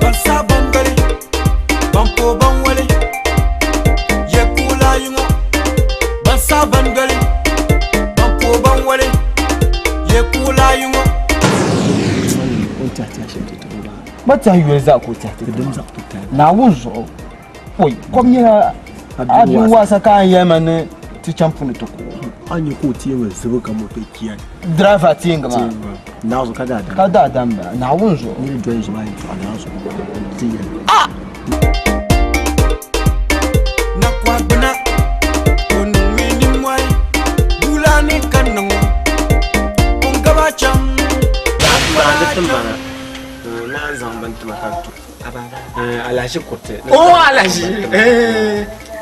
Ban sa ban doli, ban po ban wali, ye kuɣula yi ŋɔ. Ban sa ban doli, ban po ban wali, ye kuɣula yi ŋɔ. Ma tɛhi yoli zaa ka o tɛhi ti Naawuni zuɣu oi kom nyɛla a bia waasa ka a yɛli ma ni ti chaŋ puni ti ku o. A nya ka o teeŋa zibi ka moto kiya. Driver teeŋa maa. Naawuni ka daadam. Ka daadam bala Naawuni zuɣu. Niri doli zuɣu maa yɛltɔɣa Naawuni zuɣu ti yɛli. Ah! Nakɔha gbuna o niŋmi nimmɔhi duula ni ka niŋ o n gaba chaŋ. Baandi timbana naan zaŋ bin tima ka tu alahachi kuriti. O alahachi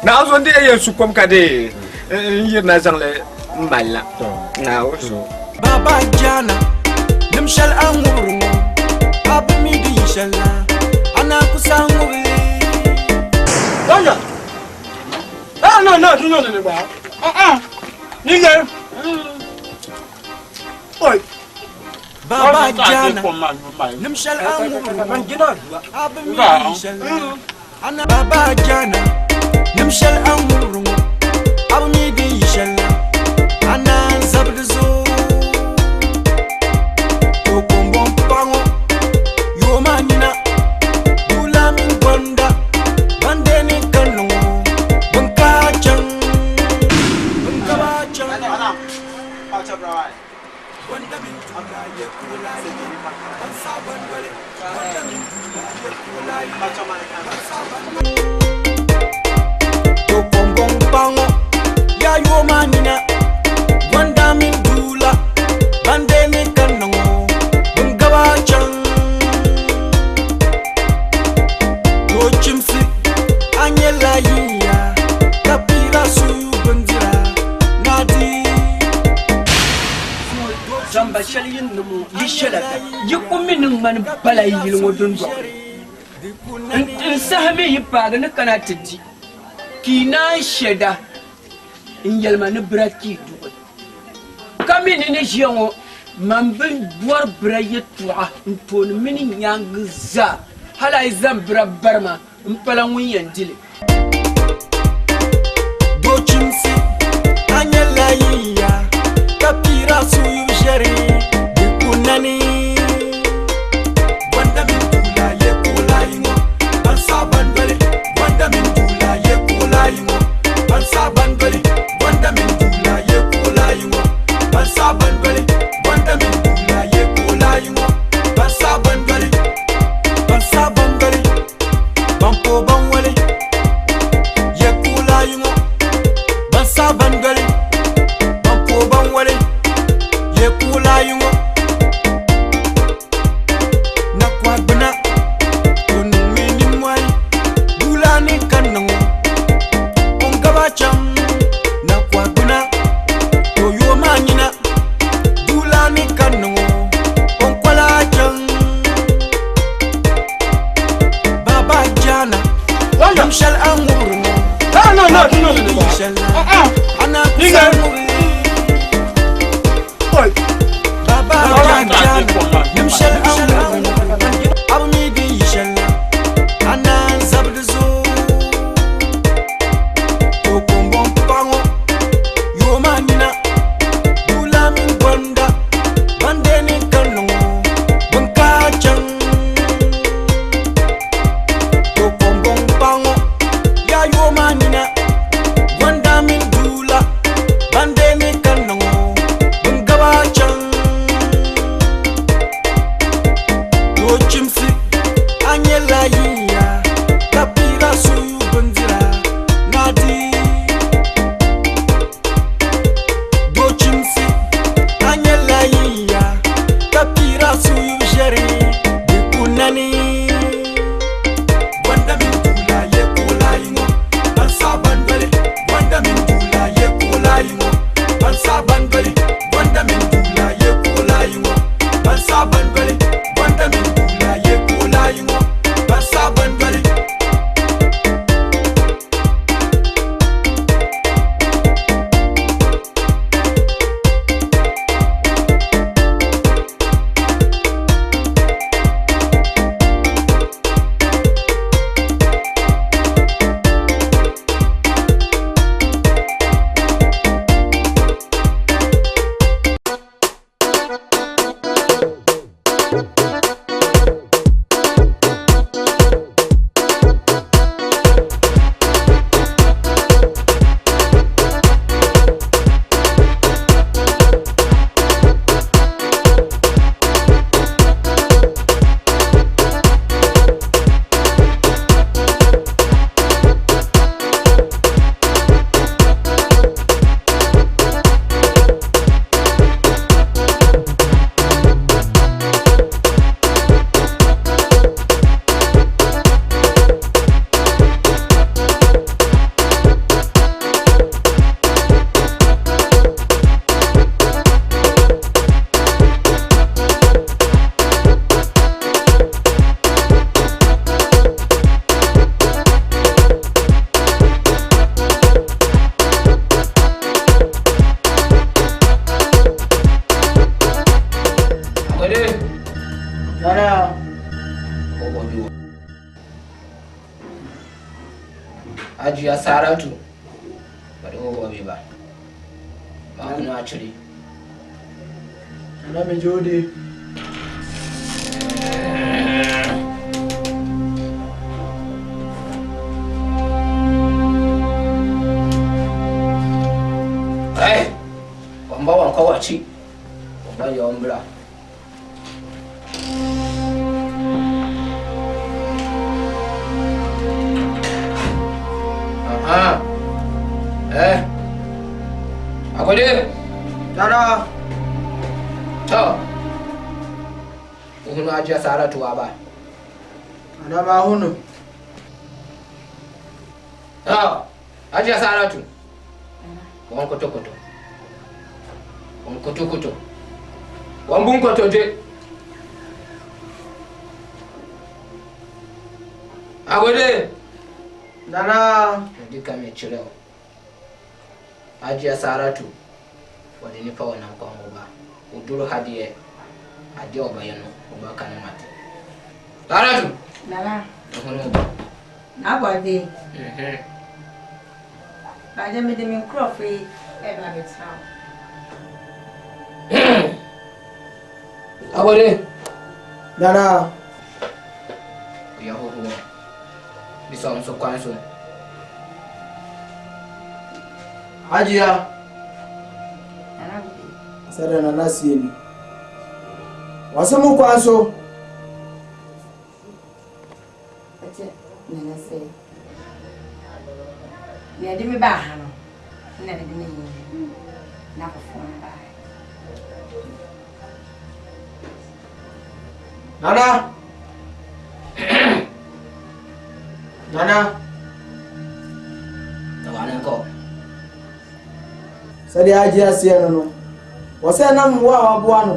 naawuni di yɛn su kom ka di n yirina zaŋli n malila naawuni zuɣu. Baba jana nim shɛli a ni ŋubiri ŋɔ a bi mi di yi shɛli la a na ku sahi ŋubi li. Wanda! Ah, no, no, no, no, no, no. Ah, ah. Nigga. Oi. Baba jana nim shɛli a ni ŋubiri ŋɔ a bi mi di yi shɛli la a na Baba jana nim shɛli a ni ŋubiri ŋɔ a bi mi di yi shɛli la a naan zabi di zuɣu to kɔŋbɔŋ paɣa ŋɔ yooma nina duula mini gɔnda ban deei ni kanli ŋɔ bin ka chaŋ bin gaba chaŋ. To kɔŋbɔŋ paɣa ŋɔ yaa yooma nina gɔnda mini duula ban deei ni kanna ŋɔ bin gaba chaŋ to chimsi a nyɛla yiya ka piira suyu bindira na di. Zamba shɛli yi ni niŋ yi shɛla ka yi ku mi ni ŋmani bala yi yili ŋɔ dundɔŋ ni. N saha mi yi paagi ni kana ti di, ka yi naan shɛda n-yɛli ma ni bira ka yi duɣi. Ka mi ni ni ʒiya ŋɔ, man bi bɔri bira yɛtɔɣa n tooni mini n nyaaŋa zaa, hal a yi zaŋ bira bari ma, m pala ŋun yɛn di li. Dochimsi a nyɛla yiya ka piira suyu ʒɛri di ku nani. Gonda mini Duula ye kuɣula yi ŋɔ ban saɣi ban doli. Gonda mini Duula ye kuɣula yi ŋɔ ban saɣi ban doli. Gonda mini Duula ye kuɣula yi ŋɔ ban saɣi ban doli. Gonda mini Duula ye kuɣula yi ŋɔ ban saɣi ban doli. Ban saɣi ban doli. Ban po ban wali ye kuɣula yi ŋɔ ban saɣi ban doli ban po ban wali ye kuɣula yi ŋɔ nakɔha gbuna o niŋmi nimmɔhi duula ni ka niŋ o n gaba chaŋ nakɔha gbuna o yooi maa nyina duula ni ka niŋ o n kola chaŋ. Baba jana Nim shɛli a ŋubiri ŋɔ Yi shɛli a na kusa ŋubi Baba jana Nim shɛli a ŋubiri ŋɔ A bi mi din yi shɛli a naan zabi di zuɣu To kɔŋbɔŋ paɣa ŋɔ yooma nina Duula mini gɔnda ban deei ni kanli ŋɔ bin ka chaŋ To kɔŋbɔŋ paɣa ŋɔ yaa yooma nina Gɔnda mini duula ban deei ni kanli ŋɔ bin gaba chaŋ Doo chimsi a nyɛla yiya ka piira suyu bindira na di Doo chimsi a nyɛla yiya ka piira suyu ʒɛri di ku nani Gonda mini Duula ye kuɣula yi ŋɔ ban saɣi ban doli Gonda mini Duula ye kuɣula yi ŋɔ ban saɣi ban doli Gonda mini Duula ye kuɣula yi ŋɔ ban saɣi ban doli Gonda mini Duula ye kuɣula yi ŋɔ ban saɣi ban doli. Wɔwɔ bi. Hajiya Saratu. Bari wɔwɔ bi ba. Ma kunu akyiri. Nana mi jode. Hey! Wɔn ba wɔn kɔ wɔ akyi. Wɔn ba yɛ wɔn bra. Aha. Eh. Akɔde. Nana. Tɔ. Ohunu Hajiya Saratu aba. Nana ma hunu. Tɔ. Hajiya Saratu. Wɔn kotokoto. Wɔn kotokoto. Wɔn bu nkotodwe. Agode. Nana. Mede ka mekyerɛ wo. Hajiya Saratu. Wɔde nipa wɔ nam kwan ho ba. Oduru ha deɛ, adeɛ a ɔbɛyɛ no, ɔbɛka no mate. Saratu. Nana. Ehunu ba. N'abɔde. Bagye mede me nkurɔfo yi ɛba abɛtena wo. Agode. Nana. Ɔyɛ hohoɔ. Bisa wɔn so kwan so. Hajiya. Nana Agode. Sɛdeɛ nana sie ni. Wɔse mo kwan so. Ɛkyɛ nana sɛ nea ɛde me baa ha no na mede me n'akɔfoɔ no baa. Nana. Nana. Tawane nkɔ. Sɛdeɛ agye aseɛ no no, wɔsɛ nam mmoa a waboa no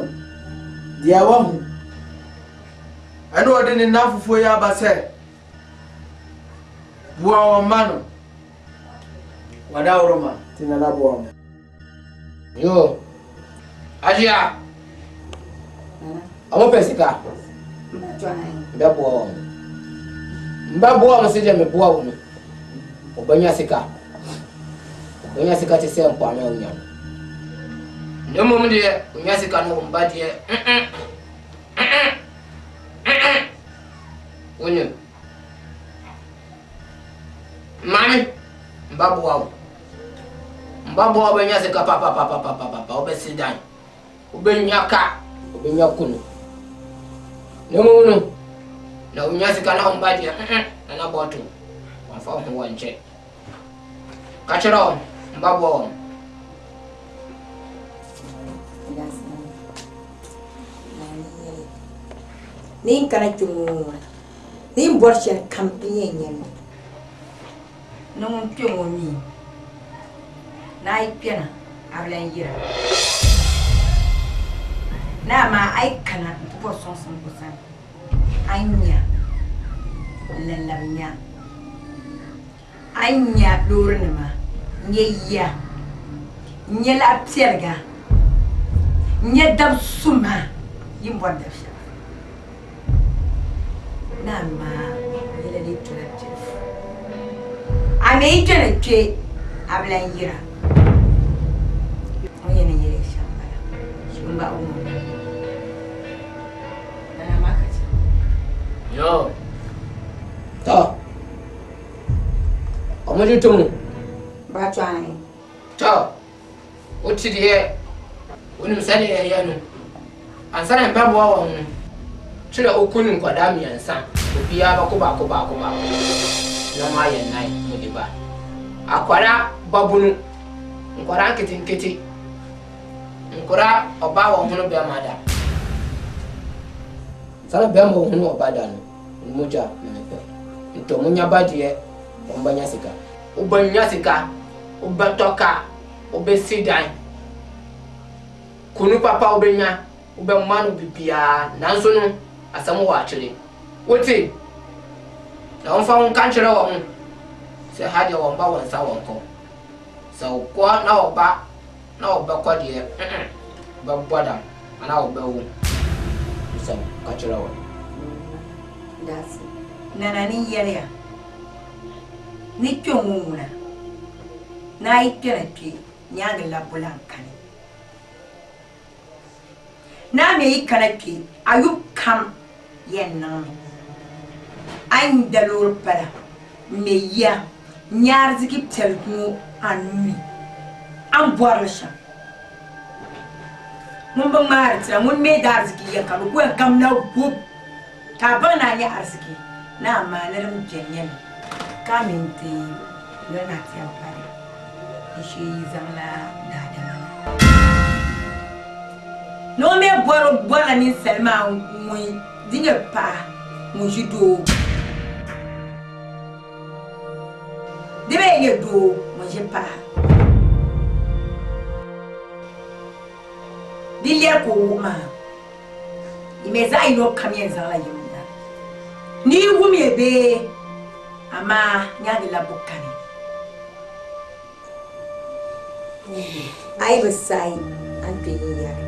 deɛ wahu. Ɛna ɔde ne nnamfofoɔ yi aba sɛ boa wɔn ma no. Wadaworo ma nti nana boa wɔn. Yo. Hajiya. Ɔmo pɛ sika. Mbɛboa wɔn. Mbɛboa wɔn sɛdeɛ meboa wo no. Ɔbɛnya sika. Ɔbɛnya sika te sɛ mpoano a wonya no. Na mmom deɛ, onya sika no wo mba deɛ, mm-mm, mm-mm, mm-mm. Wonim. Maame, mba boa wo. Mba boa wo bɛnya sika papapapapapa, wobɛsi dan. Wobɛnya ka, wobɛnya kunu. Na mmom no, na wonya sika na wo mba deɛ, mm-mm, nana bɔto. Wɔmfa wo ho wɔ nkyɛ. Ka kyerɛ wɔn, mba boa wɔn. Ni n kana kpe ŋɔ ni n bɔri shɛli kam n yɛn nyɛ mi ni ŋun kpe ŋɔ mi ni a yi kpɛna a bi lan yira ni amaa a yi kana nti bɔri sɔŋsim o sani a ni nya n lan labi nya a ni nya loorinima n-nya yiya n-nya laɣipiɛliga n-nya dab suma yi ni bɔri dab shɛba ni amaa yɛla dii tola bilifu a mi yi kpɛna kpe a bi lan yira o ni yɛn ni yɛli shɛm m-bala m bahi wum o Nana maa ka chɛ. Yo. Tɔ. Ɔmo gye to mu. Baatɔn. Tɔ. Wo ti deɛ, wonim sɛdeɛ yɛyɛ no. Ansa na mbɛboa wɔn no, kyerɛ okunu nkwadaa mmiɛnsa, obiara bɛko baako baako baako, na wɔn ayɛ nnan mo de ba. Akwadaa babunu, nkwadaa nketenkete, nkwadaa ɔbaa wɔn hono bɛrima da. Ansa na bɛrima wɔn hono ɔbaa da no, ne mogya na mepɛ. Nti wɔn nya ba deɛ, wɔn bɛnya sika. Wobɛnya sika, wobɛtɔ kaa, wobɛsi dan. Kunu papa wobɛnya, wobɛma no biribiara, nanso no, asɛm wɔ akyire. Wote? Na wɔmfa wo nka nkyerɛ wɔn sɛ ha deɛ wɔmba wɔn nsa wɔn kɔ. Sɛ wokɔ na wɔba na wɔbɛkɔ deɛ, mm wobɛbɔ dam anaa wɔbɛwo. Nsɛm ka kyerɛ wɔn. Daasi, Nana ni yɛliya ni kpe ŋɔ ŋuna, ni a yi kpɛna kpe nyaaŋa labbu lan kani. Ni a mi yi kana kpe, a yubu kam yɛn niŋmi. A yi da loori pala m-me yiya n-nya ariziki piɛli ŋɔ a nuu ni, a ni bɔri li shɛm. Ŋun bi ŋmaari tira, ŋun mi da ariziki yɛn ka di ku yɛn kamina gubu ka a baŋ ni a nya ariziki ni amaa ni din beni nyɛmi ka a mi n-ti noli ni a ti yɛn pali di shee yi zaŋla daadama na. Ni o mi bɔrila ninsal maa ŋun di nyɛ paɣa ŋun ʒi doo. Di bee nyɛ doo ŋun ʒi paɣa. Di lɛri ka o wuhi maa, yi mi zaɣ yino kam yɛn zaŋla yim na ni yi wum ya bee, amaa nyaangi labbu kani. A yi bi saɣi a ni kpe yinyari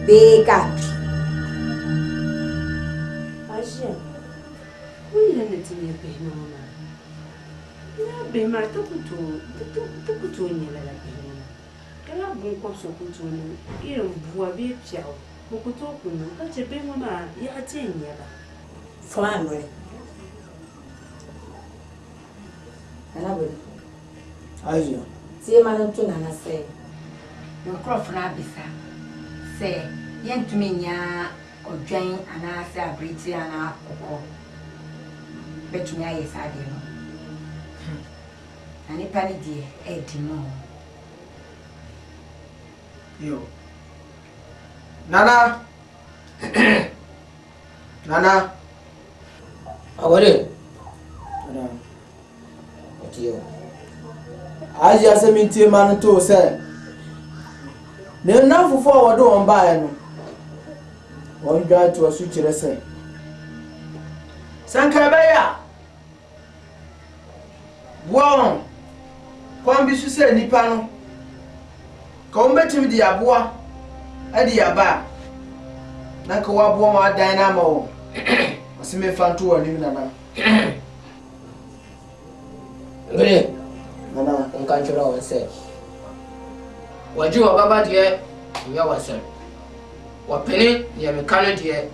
bee ka a kpi. A ʒiya, o yi lan ni ti nya bihi na ŋɔ maa, lala bihi maa ti ku tooi nya lala bihi ŋɔ maa. Ka lala biŋkɔb so ku tooi niŋ irin bua bee piɛɣu, bɛ ku tooi ku niŋ ka chɛ bihi ŋɔ maa yaha ti yɛn nya ba. Fom a noli. Nana boli. Ayiya. Teema ni tu nana sɛ nkurɔfo no abisa sɛ yɛntumi nnya odwan anaasɛ abirekyie anaa akokɔ bɛtumi ayɛ saa adeɛ no. Hmm. Na nipa no deɛ ɛɛdi mu o. Yo. Nana. Nana. Awari. Nana. Ɔte o. Ayi asɛm ntie ma no too sɛ ne nnamfofo a wɔde wɔn baeɛ no, wɔn dwan toa so kyerɛ sɛ, sɛ nka ɛbɛyɛ a, boa wɔn kwan bi so sɛ nnipa no, ka wɔbɛtumi de aboa de aba a, na nka wɔaboa wɔn adan no ama wɔn. Ɔse memfa nto wɔn anim nana. Wode, Nana. nka nkyerɛ wɔn sɛ, wɔgye wɔn baba deɛ, nyɛ wɔn asɛm. Wɔpene deɛ meka no deɛ,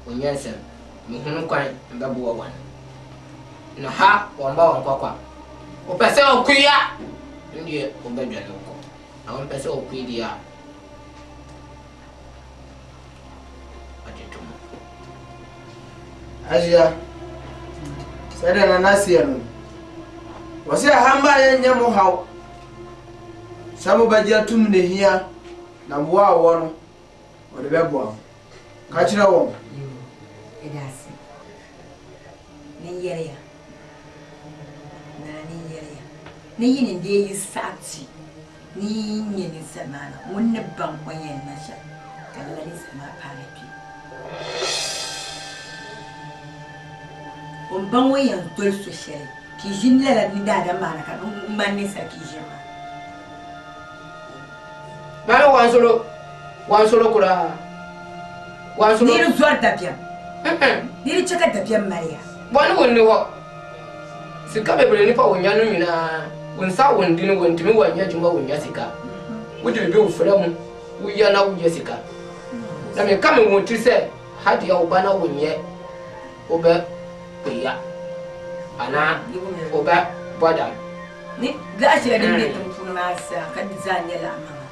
wɔnyɛ nsɛm. Mehunu kwan mbɛboa wɔn. Na ha wɔmmɔ wɔn kɔkɔ a, wopɛ sɛ ɔkoe a, ndeɛ wobɛdwane wokɔ. Na wompɛ sɛ ɔkoe deɛ a, ɔgye to mu. Ahyia, sɛdeɛ Nana seɛ no, wɔse ɛha mma yɛnyɛ mo haw sɛ mobɛgye atum ne hia na mmoa a ɔwɔ no ɔde bɛboa mo. Ka kyerɛ wɔn. Yoo, yɛda ase. Ne yɛreya. Nana ne yɛreya. Ne yi ne deɛ yi saɣi ti. Ni yi nyɛ ninsal maa na ŋun ni baŋ o ni yɛn niŋ shɛm, ka lala ninsal maa paai kpe. O ni baŋ o ni yɛn doli so shɛli ka yi ʒini lala ni daadam maa na ka di ŋmani ninsal ka yi ʒiri maa. Maame wansolo, wansolo koraa, wansolo. Ni di zɔri dabiɛm, ni di chɛ ka dabiɛm mali ya. Bɔni wunni hɔ. Sika bebree nipa wonya no nyinaa, wo nsa wo ndi no wontumi wɔnyɛ adwuma wonya sika. Wode biribi wo fra mu woyɛ na wonya sika. Na meka me ho tiri sɛ ha deɛ wo ba na wonyɛ wobɛ kɔya anaa wobɛ bɔ dam. Ni zaɣ shɛli din be tiŋ puuni maa zaa ka di zaa nyɛla amaŋa.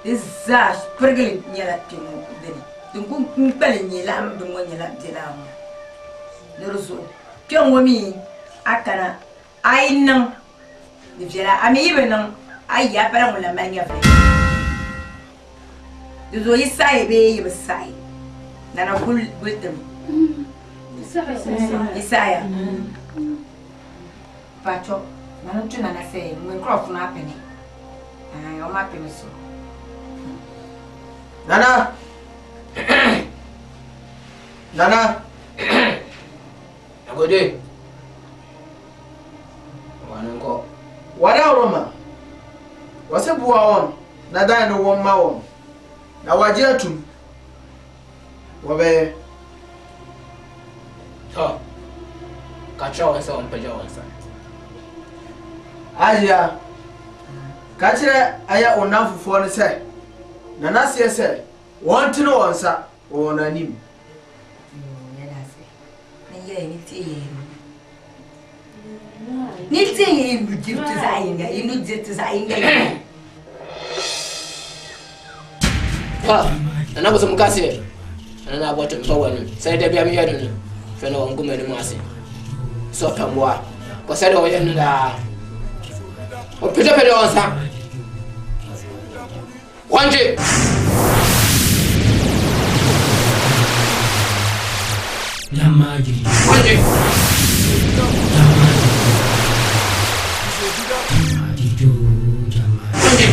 Di zaa pirigili nyɛla kpe ŋɔ dini. Din kuli kpalim nyɛ laɣim din ŋɔ nyɛla bɛ laa ŋɔ. Ni di zuɣu kpe ŋɔ mi a kana a yi niŋ di viɛla a mi yi bi niŋ a yi a pala ŋun lahi mali nyɛvili. Di zuɣu yi saɣi bee yi bi saɣi Nana guli ti mi. Yi saɣiya? Pacho, Nana n-tu Nana sɛ ŋun nkurɔfo no apene. Ae, wɔn apene so. Nana! Nana! Agode! Wane nkɔ. Wadaworoma, wɔse boa wɔn na dan no wɔn ma wɔn, na wɔagye atum. Wɔbɛyɛ. Ka kyerɛ wɔn sɛ wɔmpagya wɔn nsa. Asia, ka kyerɛ ɛyɛ wo nnamfofoɔ no sɛ, Nana seɛ sɛ wɔntene wɔn nsa wɔ wɔn anim. Nana bosom ka sɛ, Nana na abɔto mpa w'anim sɛdeɛ da bia meyɛ no no, hwɛ na wɔngu m'anim ase sɛ ɔpɛ mmoa kɔ sɛdeɛ ɔyɛ no daa. Ɔpagyapagya wɔn nsa. Wɔngye. Wɔngye. Wɔngye.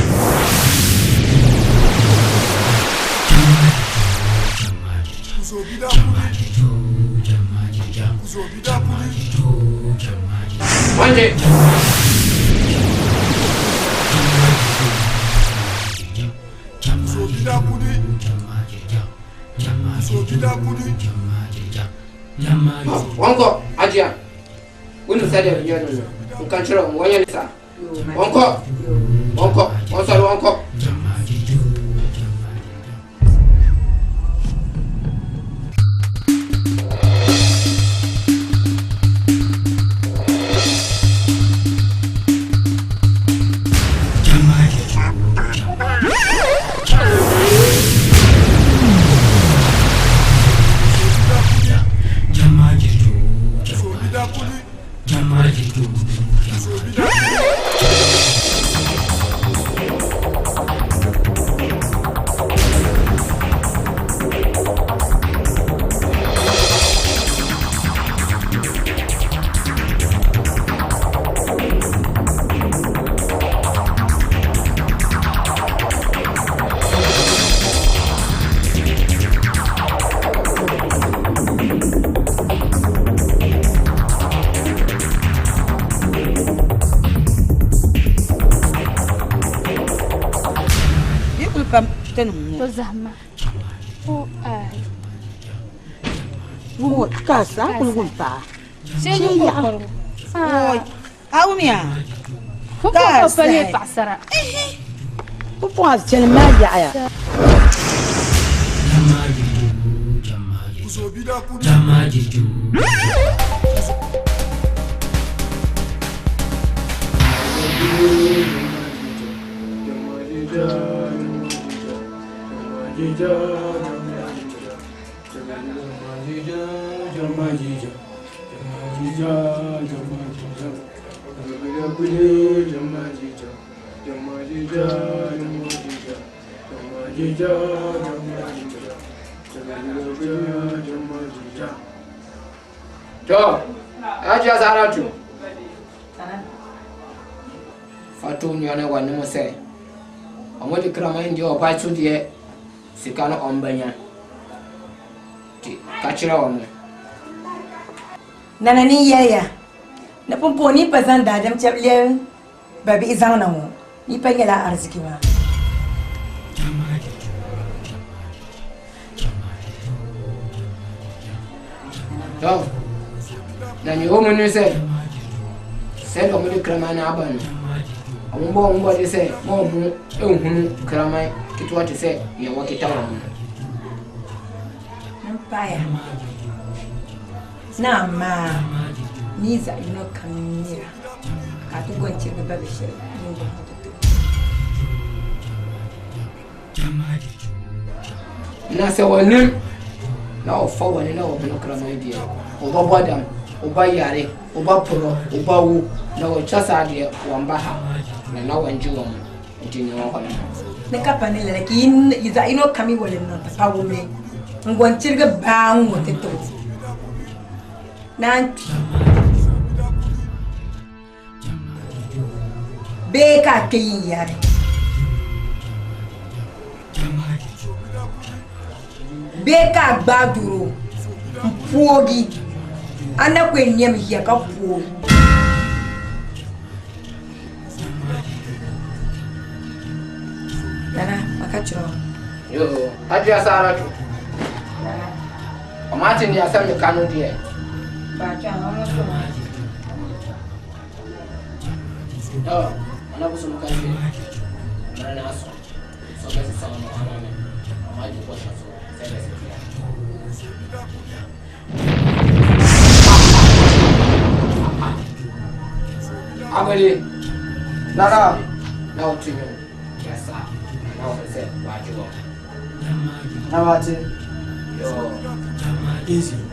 Wɔngye. Wɔnkɔ, Agyea. Wonim sɛdeɛ meyɛ no no. Nka nkyerɛ wɔn, wɔnyɛ ne saa. Wɔnkɔ, wɔnkɔ, wɔnsɔre wɔnkɔ. Yi kuli pam tinim ŋɔ. To zahima. O ai. Wum ka sa kuli wum paa. Shee yi kɔrɔkɔrɔ. Oi. A wumiya. Ka pa nyɛ paɣasara. Pupuŋa chani maa yaɣaya. To, Hajiya Saratu. Fa to nua no w'anim sɛ, wɔde kraman deɛ ɔba so deɛ sika no ɔmbɛnya. Nti ka kyerɛ wɔn. Nana ni yɛliya ni pumpɔŋɔ ni pa zaŋ daadam chɛbu lɛbi ba bihi zaŋ na ŋɔ, ni pa nyɛla ariziki maa. To, na nea ɛwɔ mu ne sɛ, sɛdeɛ wɔde kraman no aba no, wɔbɔ wɔn mmɔden sɛ ma wɔn nhunu kraman ketewa te sɛ nea wɔkita wɔn no. Mpaeɛ na amaa ni zaɣ yino kam nira ka a ti go n-chirigi ba bi shɛli niŋbu ŋɔ ti tooi. Na sɛ wɔnim na wɔfa wɔn na wɔhono kraman deɛ, wɔbɛbɔ dam, wɔbɛyare, wɔbɛporɔ, wɔbɛwu, na wɔtwa saa deɛ wɔmba ha, na na wɔngye wɔn nti nyɛ wɔn hɔ no. Ni ka pa ni lala ka yi zaɣ yino kam yi wali niŋ ti pa wumli n-go n-chirigi baa ŋ-ŋɔ ti ti o naan kpi bee ka a kpe yin yari. Bee ka a gbaai doro m-poogi a na ku yɛn nɛm ʒiya ka pooi. Nana, ma ka chira o. Yoo, Hajiya Saratu. Nana. Ɔmo ate nea asɛm meka no deɛ. Baatwa, ɔmo so. Nana bosom ka ʒiri mali naa sɔŋ sɔbɛsi saŋa ŋɔ amaa mi amaa di bɔ shɛm so sɛbɛsi pia. Agbeli Nana na o tu nyu ya sa na o sɛ waagye wɔ. Nawate. Yo. Easy.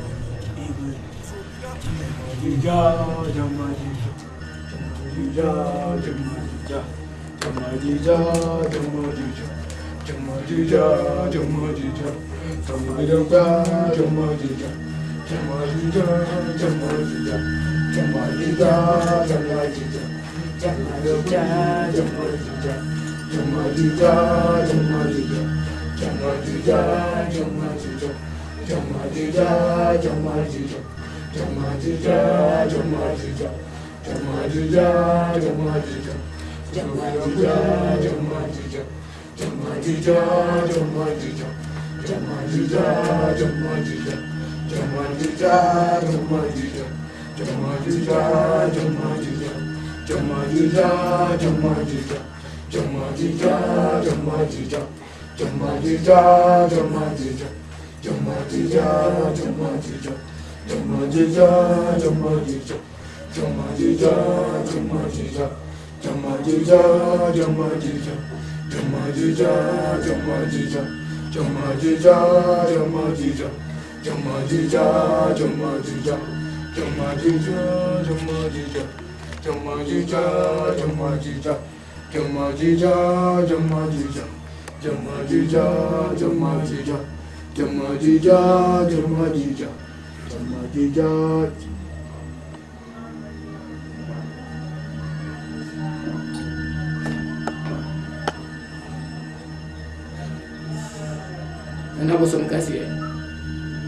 Nana bosom kɛseɛ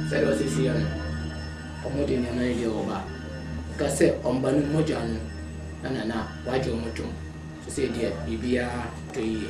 sɛdeɛ ɔsisi yɛ no ɔmo de nneɛma no deɛ ɔba ka sɛ ɔmba no mogya no na nana wagye ɔmo tom sɛ deɛ biribiara tɔ yie.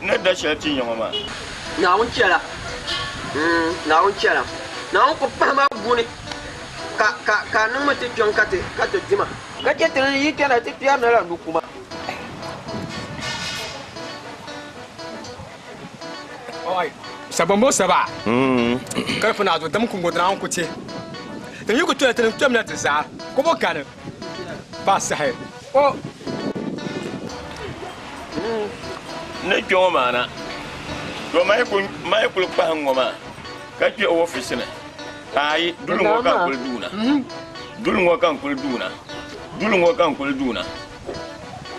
Ni da shɛli ti nyɛ ŋɔ maa. Naawuni chɛla. Naawuni chɛla. Naawuni ku pahi ma guni ka ka ka niŋmi ti kpiɔŋ ka ti ka ti dima. Ka chɛ ti ni yi kpɛna ti kpɛri ni la nukuma. Sabambo saba. Karfi na zo dam kungo na ku ce. Tin yi ku tuna tin kpɛm na ti zaa. Ko bo kani. Ba sahi. O Ni kpɛ ŋɔ maa na. To ma yi kuli kpahi ŋɔ maa ka kpɛ ofiisi ni. Ayi duli ŋɔ ka n kuli duuna. Duli ŋɔ ka n kuli duuna. Duli ŋɔ ka n kuli duuna.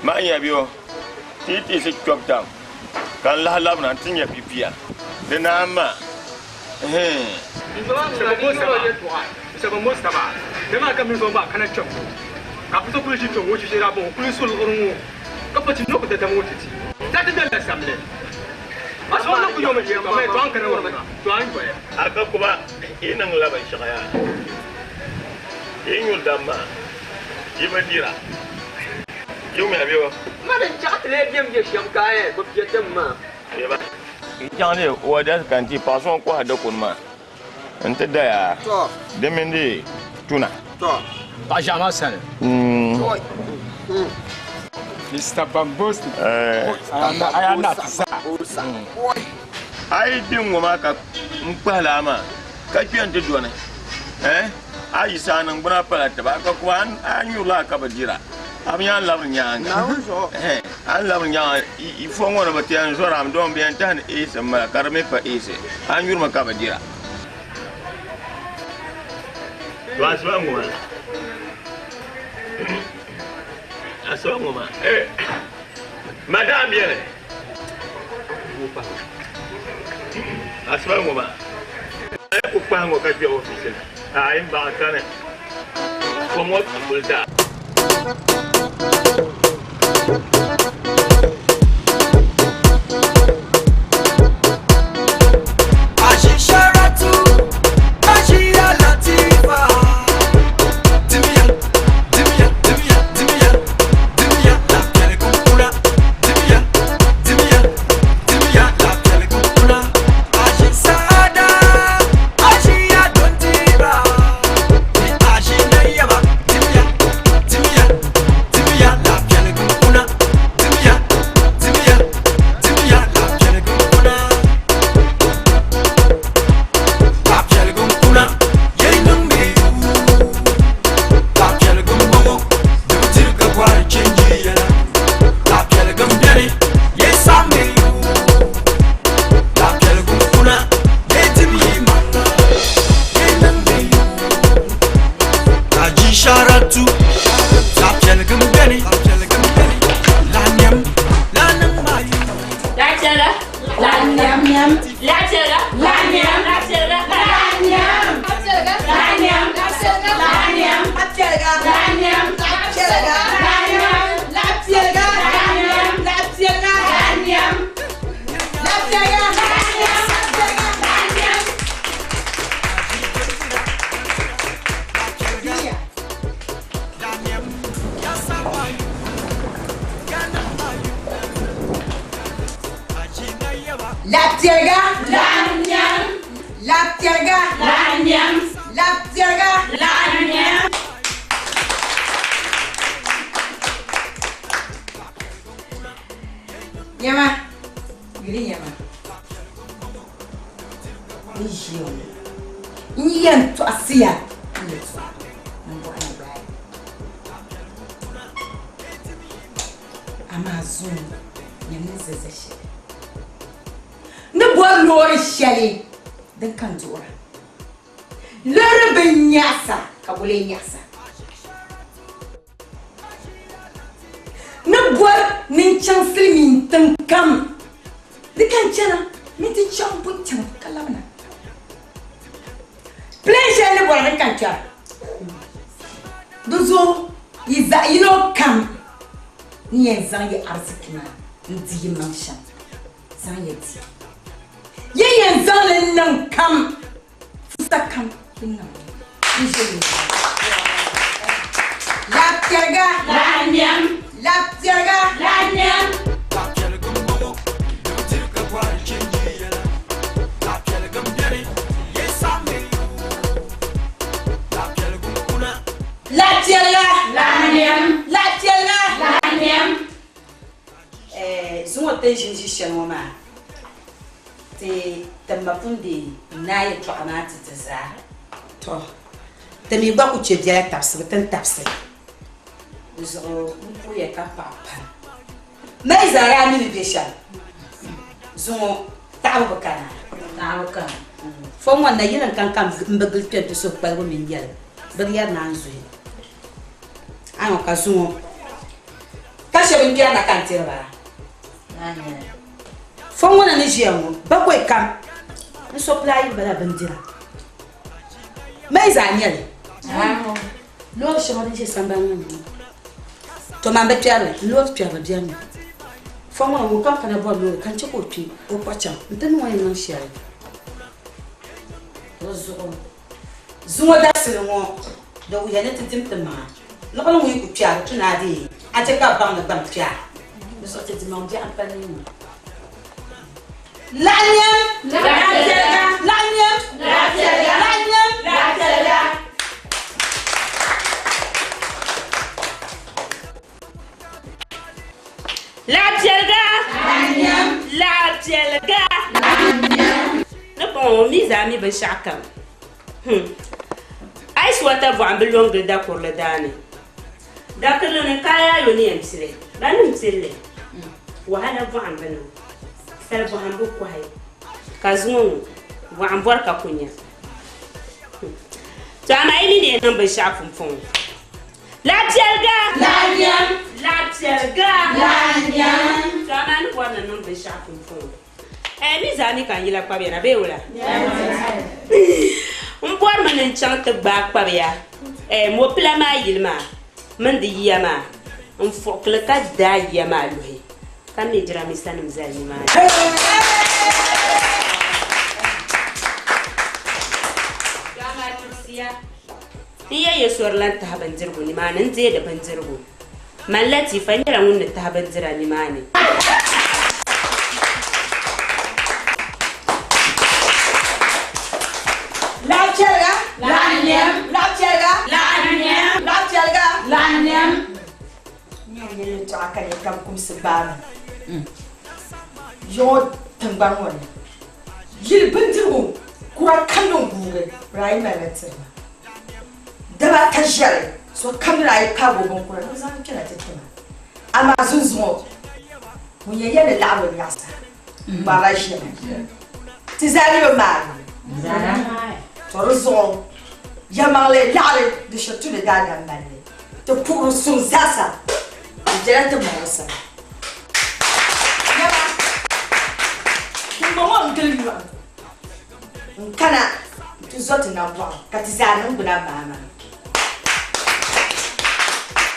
Maa nya biyo ti yi tiisi kpɛbu tam ka n lahi labina n ti nya pipia. Di naan maa. Mr. Mustapha, dama ka min zo ba kana kyan ko. Ka fi so kuli shi kyan wo shi shi ra bon kuli sul urun ka fa tinno ku da tamu titi. Ta ta dalla samle. Aso na ku yo ma je ka mai to an kana wannan to an ko ya. A ka kuma inin laban shagaya. In yul damma. Yi ma dira. Yi mi abiyo. Ma din chak tile biɛm je shɛm ka ye bi piɛ tim maa. Ba. N chaŋ ne wa da kan ti paɣa so kɔhi dikuni maa n ti daya di mini di tuna. Paɣa ʒiɛɣu maa sani. Mr. Bambosti. Aya na ti sa. A yi di ŋɔ maa ka n kpahila maa ka kpɛ n ti dɔni a yi saa niŋgbuna pala tiba ka kuma a nyurila ka bi dira a bi nyaa labiri nyaanga a ni labiri nyaanga i fo ŋɔ ni bi ti yɛn zɔra mi dɔn bi yɛn tahi ni eesi n bala ka di mi pa eesi a nyurimi ka bi dira. To asiba ŋɔ maa asiba ŋɔ maa madam bɛni asiba ŋɔ maa a yi ku kpahi ŋɔ ka kpɛ ofiisi ni a yi baɣa kani kom ŋɔ kuli daa. Ashisharatu, Ashia Latifa. Dimia, dimia, dimia, dimia, dimia, la piele kunkuna. Dimia, dimia, dimia, la piele kunkuna. Ashisada, Ashia Dontiba. Ni Ashinayaba. Dimia, dimia, dimia, la piele kunkuna. Dimia, dimia, dimia, la piele kunkuna. La piɛligu n kuna yɛli niŋ mi yuu La piɛligu n bɔŋɔ di bi diri ka gɔri chenji yɛla La piɛligu n bɛni yɛ sa mi yuu La piɛligu n kuna yɛ dim yi maŋa yɛ niŋ mi yuu Aji sharatu La piɛligu n bɛni La nɛm la niŋ ma yuu La La nyam. La piɛliga. La nyam. La piɛliga. La nyam. La piɛliga. La nyam. La piɛliga. La nyam. La piɛliga. La nyam. La piɛliga. La nyam. La piɛliga. La nyam. La piɛliga. La nyam. La piɛliga. La nyam. La nyam. La piɛliga. La nyam. La piɛliga. La nyam. La piɛliga. La nyam. Nyama. Yuli nyama. N ʒiya ŋɔ. N yɛn tɔɣisiya n yɛltɔɣa n bɔhi ni gbaai. Amaa zuŋɔ nyam ni za za shɛli. Ni bɔri loori shɛli din ka n duɣira. Loori bin nyaɣisa ka bɔ lee nyaɣisa. Ni bɔri ni n chaŋ silimiin tiŋ kam di ka n chana mi ti chaŋ buntiŋ ka labina. Plane shɛli ni bɔri din ka n kpɛra. Di zuɣu yi zaɣ yino kam ni yɛn zaŋ yi ariziki maa n-di yi maŋ shɛm, zaŋ ya di. Yi yɛn zaŋ li niŋ kam, fusa kam yi niŋ li. N ʒe yi La piɛliga. La nyam. La piɛliga. La nyam. La piɛligu n bɔŋɔ di bi diri ka gɔri chenji yɛla La piɛligu n bɛni yɛ sa mi yuu La piɛligu n kuna La piɛliga. La nyam. La piɛliga. La nyam. Zuŋɔ ti ni ʒini ʒi shɛli ŋɔ maa ti ti ma pun di naai yɛltɔɣa maa ti ti zaa. To ti mi gba ku chɛ biɛla tabisibu ti ni tabisi di zuɣu n puhiya ka paɣi pam. Mali zaa daa mi ni bɛ shɛm zuŋɔ taɣibu bi kana. Taɣibu kana. Fom ŋɔ na yili n kan ka m bi gili kpɛri ti suhukpaligu mini yɛli bɛ di yɛri naan zuhi. Aŋɔ ka zuŋɔ ka shɛba n kpɛri na ka n tiri ba. Fom ŋɔ na ni ʒiya ŋɔ bakɔi kam n so pili ayi bala bindira. Mali zaa nyɛli. Loori shɛŋa din ʒe sambani ni ŋɔ. To man bi kpɛri li, loori kpɛriba beni mi. Fɔŋ maa ŋun kam kana bɔri loori ka n che ka o kpi o kpuɣi chaŋ n-ti niŋ o ni niŋ shɛli. Di zuɣu zuŋɔ dabisili ŋɔ di wuhiya ni ti dim ti maŋa. Liɣiri ŋɔ yi ku kpi a di tu ni a deei a che ka bɛ baŋ ni gbaŋ kpi a. Di zuɣu ti dimaŋ biɛɣu m-pa nini ŋɔ. Laɣim nyam! Laɣim nyam! Laɣim nyam! Laɣa piɛliga! Laɣa piɛliga! Ni kpaŋ o mi zaa mi binshɛɣu kam. Ice water bɔɣim bi lo n-gili dakurili daani. Dakurili ni kaaya ayo ni yɛn pili, bannim pili li. Wahala bɔɣim bi niŋ, sali bɔhim bi kɔhi, ka zuŋɔ ŋɔ bɔɣim bɔri ka ku nya. To amaa yi mi ni yɛn niŋ binshɛɣu pumpɔŋɔ. Laɣa piɛliga! Laɣa nyam! Laɣa piɛliga! Laɣa nyam! To amaa ni bɔri ni niŋ binshɛɣu pumpɔŋɔ. Ɛɛ mi zaa mi ka n yila kpabiya na bee wula? N bɔrimi ni n chaŋ ti gbaai kpabiya ɛɛ mɔpila maa yili maa mini di yiya maa n fuɣikili ka daai yiya maa luhi ka me jiramiinsanim zali nimaani. To amaa tirisiya n ya ya sori lan tahi bindirigu nimaani n-deei di bindirigu. Man Latifa nyɛla ŋun ni tahi bindira nimaani. Laɣ piɛliga. Laɣ nɛm. Laɣ piɛliga. Laɣ nɛm. Laɣ piɛliga. Laɣ nɛm. Nyɛ o yɛli yɛltɔɣa ka nyɛ ka kumsi gbaami yɔŋɔ tiŋgbani ŋɔ ni. Yili bindirigu kura kam din guugi daa yi malimi tiri ma. Daba ata ʒiɛri so kam ni daa yi paagi o binkura ni o zaŋ li kpɛna ti ti ma. Amaa zunzuŋɔ ŋun yɛn yɛli ni laɣiri o nyaɣisa ŋmarila ʒiɛma. Ti zaa mi bi maagi li. To di zuɣu yɛlimaŋli laɣiri di shiri tu ni daadam mali li. Ti puhiri suŋ zaasa di bela ti maŋ sani. Nyama, pumpɔŋɔ n-gili yɔɣu n-kana nti zo ti nambɔɣu ka ti zaa niŋgbuna maai maa,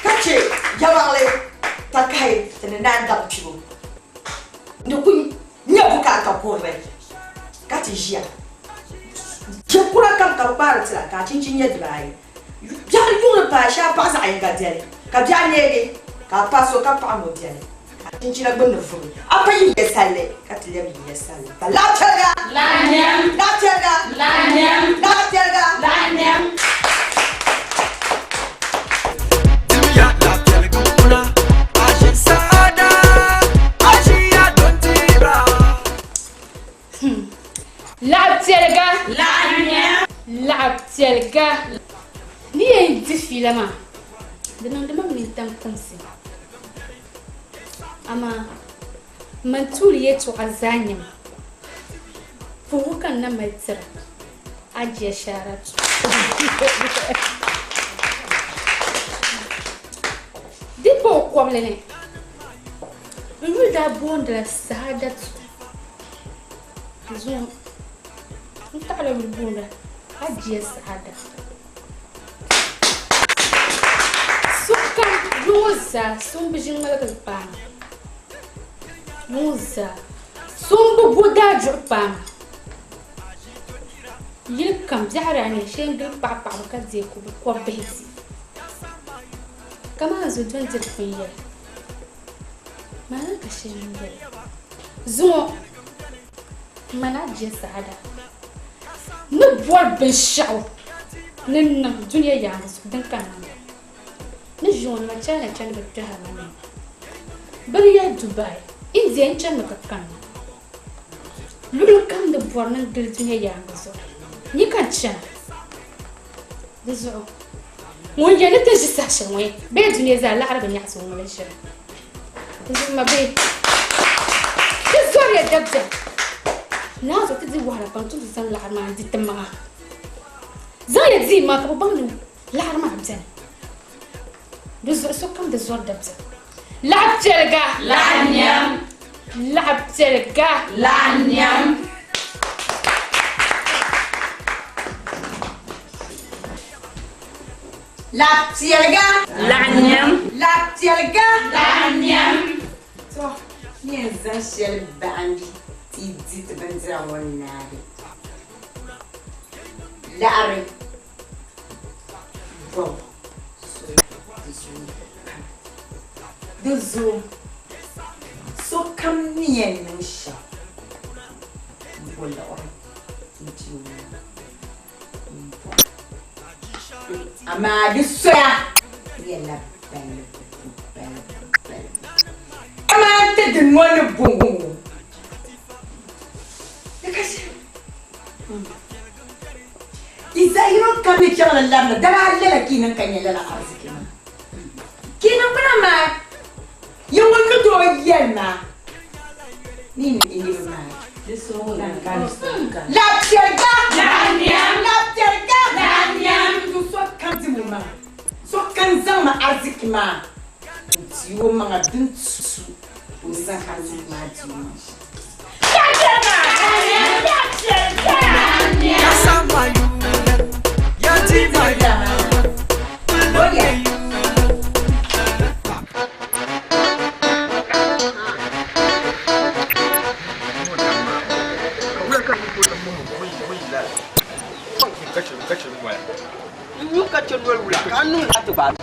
ka chɛ yɛlimaŋli takahi ti ni naan daŋ kpibu ni ku nyɛ bukaata kurili ka ti ʒiya. Ʒe kura kam ka bɛ kpaari ti la ka a chinchin nyɛ dibaayi. Biɛɣu yuŋli paai shee a paɣi zaɣ yinga dɛli, ka biɛɣu neegi ka a paai so ka paɣi ŋɔ dɛli, ka a chinchina gbunni vugi. A pa yiya salli ka ti lɛbi yiya salli. Ka laɣ piɛliga! Laɣ nɛm! Laɣ piɛliga! Laɣ nɛm! Laɣ piɛliga! Laɣ nɛm! Dimiya laɣ piɛliga ŋuna, a ʒi saada, a ʒiya don tibira. Laɣ piɛliga. Laɣ piɛliga. Ni yɛn di fiila maa, di niŋdi ma nintam kumsi. Amaa man tuuli yɛtɔɣa zaa nyɛma, puhigu ka n na mali tira Ajiya Sharatu. Di pa o kɔbili ni, n yuli daa boondila Saadatu. Zuŋɔ n taɣila yuli boonda Hajiya Saada. Sokam yuŋɔ zaa so m-bi ʒi ŋmaligi paai ma. Yuŋɔ zaa so m-bi bo daajuɣu paai ma. Yili kam biɛhiri a ni shee n-gili paɣa paɣibu ka deei kɔbibihi di. Kaman zo dɔni diri pun yɛli. Maa ka shɛli n yɛli. Zuŋɔ man a je saada ni bɔri binshɛɣu ni niŋ dunia yaangi zuɣu din ka niŋda. Ni ʒiŋɔ nima China chani bɛ kpɛhiri ma nɛma. Bɛ ni yɛli Dubai, India n chanimi ka kanna. Luɣili kam ni bɔri ni n gili dunia yaangi zuɣu, nyɛ ka n chana. Di zuɣu ŋun yɛn ni ti ʒi saha shɛli ŋɔ bee dunia zaa laɣiri bi nyaɣisi o ŋɔ la ʒiri. Di zuɣu ma bee ti zɔriya dabiɛm naa zuɣu ti di wahala pam ti zaŋ laɣiri maa n-di ti maŋa. Zaŋ ya di maŋa ka bɛ baŋ ni laɣiri maa beni. Di zuɣu sokam di zɔri dabiɛm. Laɣ piɛliga. Laɣ niɛm. Laɣ piɛliga. Laɣ niɛm. Laɣ'piɛliga. Laɣ'niɛm. Laɣ'piɛliga. Laɣ'niɛm. Tɔ, ni yɛn zaŋ shɛli baɣindi ti yi di ti bindira ŋɔ naagi. Laɣiri bɔbu soya di zooi pam. Di zuɣu sokam ni yɛn niŋ shɛm m-bo liɣiri n-ti o maŋa m-bɔra. Amaa di soya nyɛla balibu balibu balibu. Amaa ti di ŋɔ ni bɔŋɔ di ka shɛli. Yi zaɣ yino kam ni chaŋ li labina dama a lala ka yi niŋ ka nya lala ariziki maa. Ka yi niŋ bina maa yi ŋun ni tooi yɛli ma ni yi ni niriba maa. Laɣ'piɛliga! Laɣ'piɛliga! Sokam dim o maŋa, sokam zaŋmi ariziki maa n-ti o maŋa din tu ka o zaŋ ariziki maa di o maŋa shɛm. N nyu ka chɛ noli wula ka a niŋ laa ti gbaai.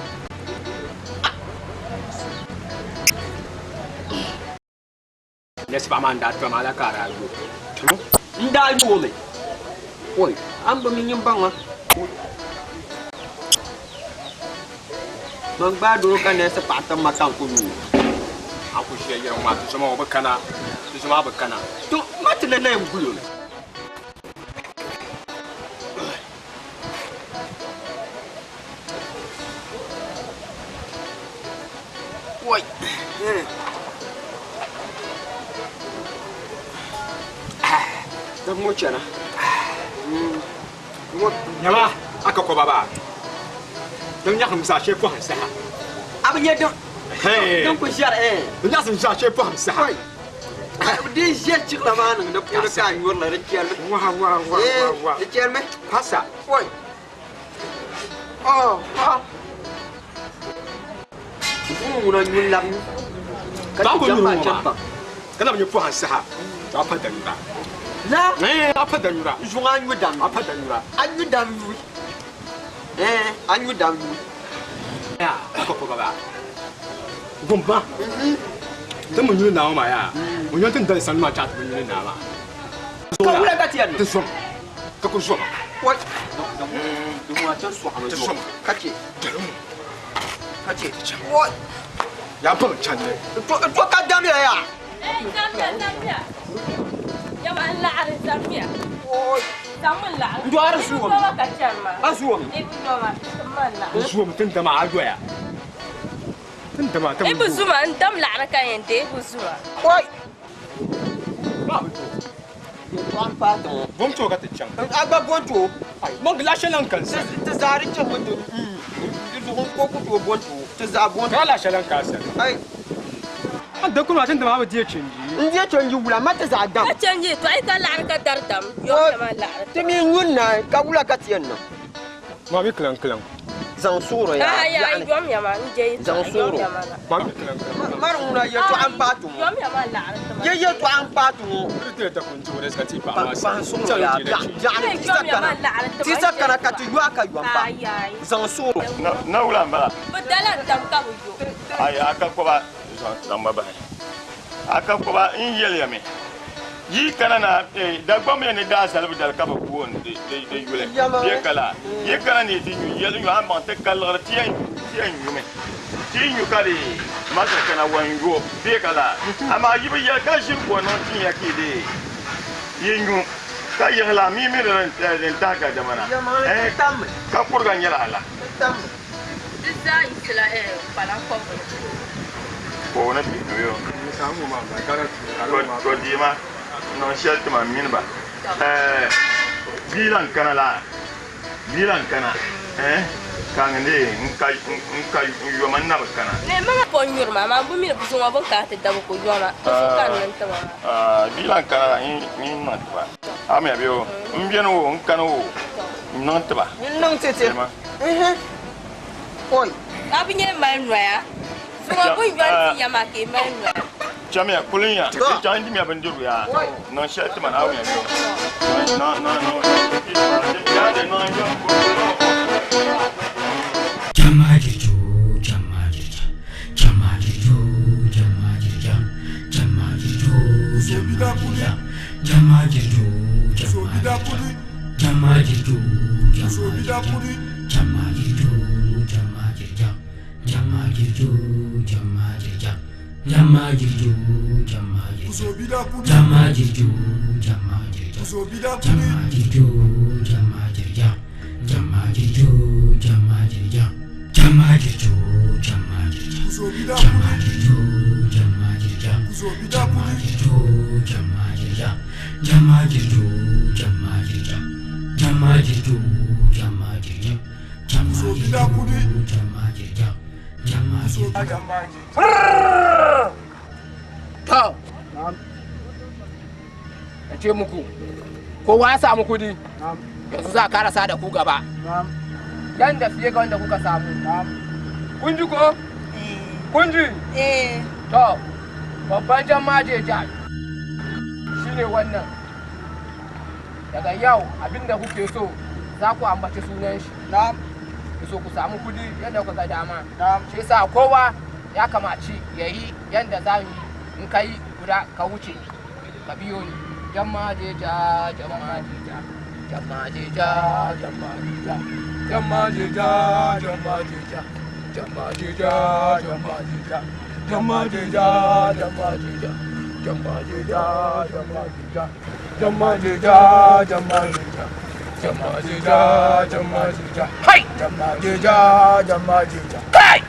Nɛsi paɣa maa n-daa tɔm a la ka a daa yo. N daa yo o mi. Oi, a ni bi mi nyin baŋ ma. Man gbaai doo ka nɛsi paɣa tim ma ka n ku yo o. A ku ʒiya yɛri ŋɔ maa, ti zo maa o bi kana, ti zo maa bi kana. To, ma ti na na yɛn guli o mi. Oi. Dab ŋɔ chana. Nyama a ka kɔba baa. Din nyaɣisim zaa shee pɔhim saha. A bi nya din ku ʒɛri eh. Din nyaɣisim zaa shee pɔhim saha. Di ʒe chiɣila maa niŋ di puuni ka a nyuri li, di chɛrimi. Wa wa wa wa wa. Di chɛrimi. Pasa. Oi. Oh, ah. Vuhim ŋuna nyuli labi ka Ba ti ku jɛm nyuri maa ŋɔ chɛni maa. pam. Ka na bi nyɛ pɔhim saha, to a pa danyura. La. Eh, a pa danyura. Zuŋ a nyu dam. A pa danyura. A nyu dam yuui. Eh, a nyu dam yuui. Ya, a ka kɔba baa. Gumba. Ti mi nyuli naa ŋɔ maa yaa. O nyɛla ti ni dali sani maa chaɣ ti bi nyuli naa maa. Ka wula ka ti yɛn niŋ? Ti zom. Ti ku zoma. Oi. Ti zoma. Ka chɛ. Ka chɛ. Oi. Yaa pam chandi. To ka damya yaa. Zamya, zamya. Yama n laɣiri zamya. Oi. Zaŋmi n laɣiri. N dɔɣiri zuwami. Ibi ka chani maa. A zuwami. Ibi dɔma. Ti ma n laɣiri. N zuwami ti ni dama a yoya. Ti ni dama ti Ibi zuma n dam laɣiri ka yɛn deei ibi zuma. Oi. Maa bi tooi. Yɛltɔɣa m paai ti ŋɔ. Bom tooi ka ti chaŋ. A gba bom tooi. Ai, mɔŋ la shɛli n kani sani. Ti zaa di chɛmi ti di zuɣu n ko ku tooi bom tooi. Ti zaa bom Ka la shɛli n ka sani. Ai. A dikuni maa ti ni dama a bi deei chenji. N deei chenji wula ma ti zaa dam. Ka chenji to ai ka laɣiri ka dari dam. Yom yama laɣiri. Ti mi nyun naai ka wula ka ti yɛn niŋ. Maa mi kilaŋ kilaŋ. Zaŋ suɣuro yaa. Ah, ya, yom yama n je Zaŋ suɣuro. yom yama la. Maa mi kilaŋ kilaŋ. Mari ŋuna yɛltɔɣa m paai ti ŋɔ. Yom yama laɣiri ti ma. Ye yɛltɔɣa m paai ti ŋɔ. Ti tiri takun ti wuli ka ti paɣa maa Pahi suɣuro yaa. Biɛɣuni ti sa kana ka ti yɔhi ka yom pa. Zaŋ suɣuro. Na wula m bala. Bi dala dam ka bi yo. Ayi a ka kɔba zaŋ ba bahi. A ka kɔba n yɛliya mi. Yi kana na Dagbaŋ mi ni daa zalibu dali ka bɛ booni di yuli bɛ ka la. Yi kana ni ti nyu yɛli nyu amaŋ ti ka liɣiri ti yɛn nyumi. Ti yi nyu ka di masiri kana wan yo bɛ ka la. Amaa yi bi yɛli ka ʒini ka o niŋ tin ya ka yi dee yi nyu ka yihi la mi mi di din tahi gadama na. Ka kuriga nyɛla a la. Di zaa yiɣisila kpalaŋ kɔbiri. Ka o ni ti nyu yo. To diima niŋ shɛli ti ma m mini ba. Bia lan kana la, bia lan kana ka n dee n ka yoma n na bi kana. Ne ma po nyuri ma, amaa bɛ mi ni bɛ zuŋɔ bɛ ni kana ti da bɛ ku yoma, di so ka n niŋ ti ba maa. Bia lan kana la, n niŋ ti ba. A mi a bɛ o, n beni o, n kani o, n niŋ ti ba. N niŋ ti ti. Oi. A bi nyɛ mali noya. Zuŋɔ bun yɔri ti ya maa ka yi mali noya. Chamiya, kulinya, di chaŋ dimiya bindirigu yaa. Niŋ shɛli ti ma Naawuni ya niŋ. Niŋ, niŋ, niŋ. Yaa di niŋ, To, na ce muku, kowa ya samu kudi, yanzu za a karasa da ku gaba. Yanda fiye ga wanda kuka samu. Kun ji ko? Kun ji? To, babban jama'a shi ne wannan. Daga yau abinda kuke so za ku ambaci sunan shi. Ku so ku samu kudi yadda kuka ga dama. Shi yasa kowa ya kamaci ya yi yadda za mu yi in ka yi guda ka wuce ka biyo ni. Jama'a jeja, jama'a jeja, jama'a jeja, jama'a jeja, jama'a jeja, jama'a jeja, jama'a jeja, jama'a jeja, jama'a jeja, jama'a jeja, jama'a jeja, jama'a jeja, jama'a jeja, jama'a jeja, jama'a jeja, jama'a jeja, hai, jama'a jeja, jama'a jeja, kai.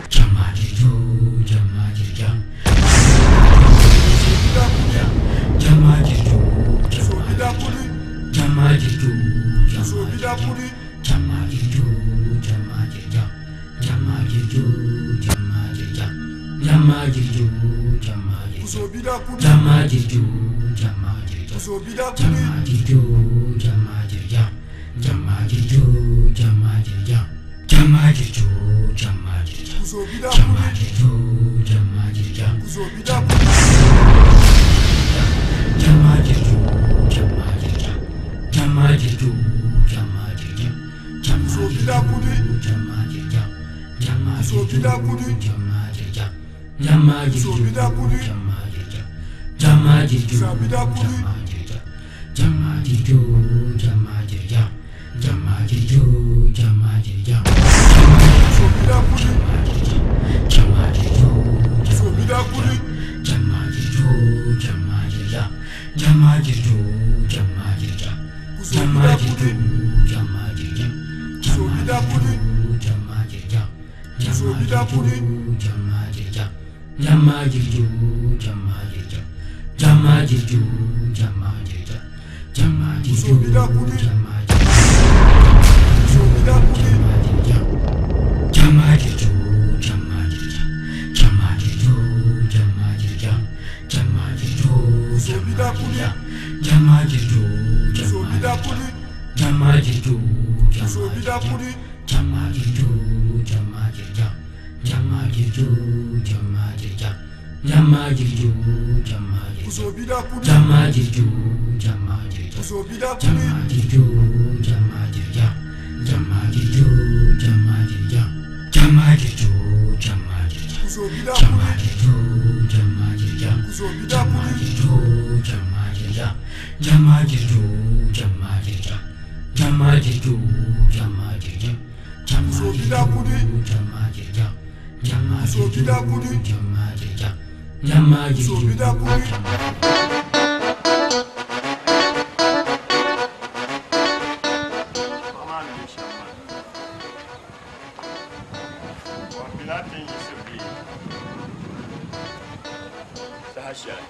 Saha shɛli